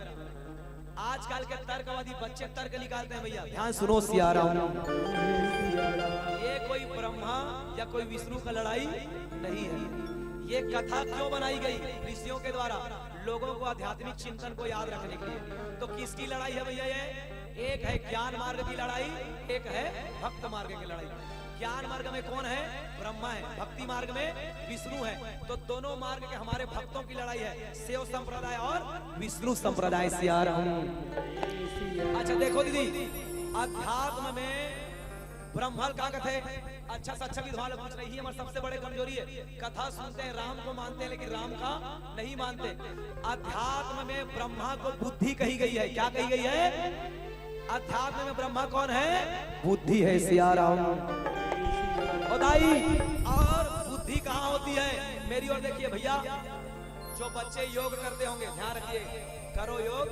आजकल के तर्कवादी बच्चे तर्क निकालते हैं भैया, ध्यान सुनो सिया राम। ये कोई ब्रह्मा या कोई विष्णु का लड़ाई नहीं है। ये कथा क्यों बनाई गई? ऋषियों के द्वारा लोगों को आध्यात्मिक चिंतन को याद रखने के लिए। तो किसकी लड़ाई है भैया ये? एक है ज्ञान मार्ग की लड़ाई, एक है भक्त मार्ग की लड़ाई। ज्ञान मार्ग में कौन है? ब्रह्मा है। भक्ति मार्ग में विष्णु है। तो दोनों मार्ग के हमारे भक्तों की लड़ाई है, शिव संप्रदाय और विष्णु संप्रदाय सिया राम। अच्छा देखो दीदी, अध्यात्म में ब्रह्मल का कथे, अच्छा से अच्छा विद्वान लोग पूछ रही है, हमारे सबसे बड़े कमजोरी है। कथा सुनते हैं, राम को मानते हैं, लेकिन राम का नहीं मानते। अध्यात्म में ब्रह्मा को बुद्धि कही गई है। क्या कही गई है? अध्यात्म में ब्रह्मा कौन है? बुद्धि है सिया राम। ओ दाई, और बुद्धि कहाँ होती है? मेरी ओर देखिए भैया, जो बच्चे योग करते होंगे, ध्यान रखिए, करो योग,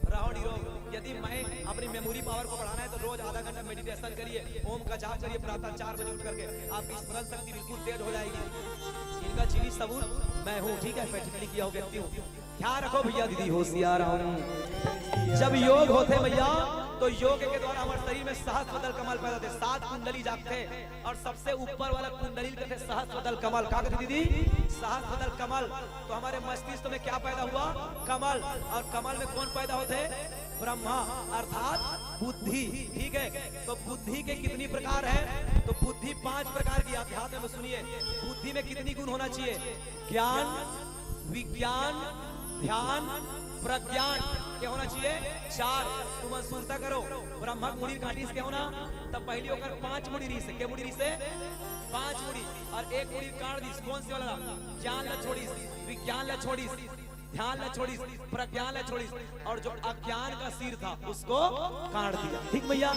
रहो निरोग। यदि मैं अपनी मेमोरी पावर को बढ़ाना है तो रोज आधा घंटा मेडिटेशन करिए, ओम का जाप करिए प्रातः चार बजे उठ करके, आपकी स्मरण शक्ति बिल्कुल तेज हो जाएगी। इनका जीवित सबूत मैं हूँ, ठीक है, मैं जितनी किया हूँ व्यक्ति हूँ। ध्यान रखो भैया दीदी, होशियार हूँ। जब योग होते भैया, तो योग के द्वारा हमारे शरीर में सहस्त्र दल कमल पैदा होते, सात कुंडली जागते हैं और सबसे ऊपर वाला कुंडली कहते सहस्त्र दल कमल। क्या कहते दीदी? सहस्त्र दल कमल। तो हमारे मस्तिष्क में क्या पैदा हुआ? कमल। और कमल में कौन पैदा होते हैं? ब्रह्मा, अर्थात बुद्धि। ठीक है, तो बुद्धि के कितनी प्रकार है? तो बुद्धि पांच प्रकार की। अध्यात्म में सुनिए, बुद्धि में कितनी गुण होना चाहिए? ज्ञान, विज्ञान, ध्यान, प्रज्ञान। क्या होना चाहिए? चार। तुम सुरता करो, ब्रह्मा के मुड़ी काटिस के होना, तब पहली ओकर पांच मुड़ी रहिसे। के मुड़ी रहिसे? पांच मुड़ी। और एक मुड़ी काट दिस, कौन से वाला? ज्ञान ला छोड़िस, विज्ञान ला छोड़िस, ध्यान ला छोड़िस, प्रज्ञान ला छोड़िस, और जो अज्ञान का सिर था उसको काट दिया। ठीक भैया,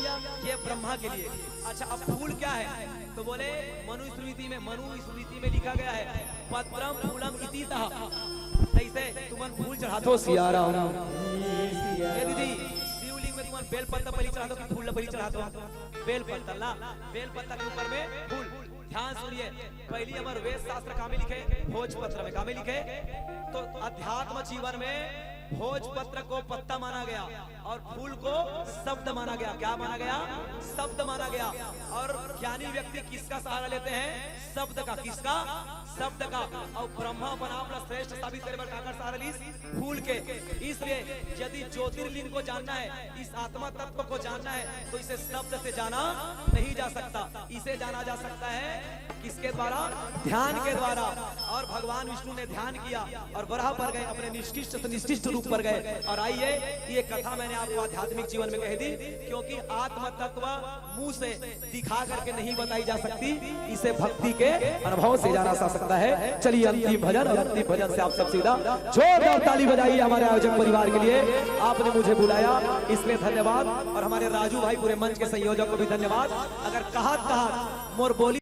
ये ब्रह्मा के लिए। अच्छा, अब फूल क्या है? तो बोले मनुस्मृति में, मनुस्मृति में लिखा गया है, पत्रम फूलम इति तः। कैसे तुमन फूल चढ़ाते हो सिया राम? ए दीदी, शिवलिंग में तुमन बेल पत्ता पहली चढ़ाते हो कि फूल पहली चढ़ाते हो? बेल पत्ता ला, बेल पत्ता के ऊपर में फूल। ध्यान सुनिए, पहली हमारे वेद शास्त्र का में लिखे, भोजपत्र में का में लिखे, तो अध्यात्म जीवन में भोजपत्र को पत्ता माना गया और फूल को शब्द माना गया। क्या माना गया? शब्द माना गया। और ज्ञानी व्यक्ति किसका सहारा लेते हैं? शब्द का। किसका? शब्द का। और ब्रह्मा अपन आप ला श्रेष्ठ साबित करे बर काकर सहारा लीस? फूल के। इसलिए यदि ज्योतिर्लिंग को जानना है, इस आत्मा तत्व को जानना है, तो इसे शब्द से जाना नहीं जा सकता। इसे जाना जा सकता है किसके द्वारा? ध्यान के द्वारा। और भगवान विष्णु ने ध्यान किया और वराह पर गए, अपने निष्कृष्ट से निष्कृष्ट रूप पर गए। और आइए, ये कथा मैंने आपको आध्यात्मिक जीवन में कह दी, क्योंकि आत्म तत्व मुंह से दिखा करके नहीं बताई जा सकती, इसे भक्ति के अनुभव से जाना जा सकता है। चलिए, अंतिम भजन, और अंतिम भजन से आप सब सीधा जोरदार ताली बजाइए हमारे आयोजक परिवार के लिए। आपने मुझे बुलाया, इसलिए धन्यवाद। और हमारे राजू भाई, पूरे मंच के संयोजक को भी धन्यवाद। अगर कहा कहा मोर बोली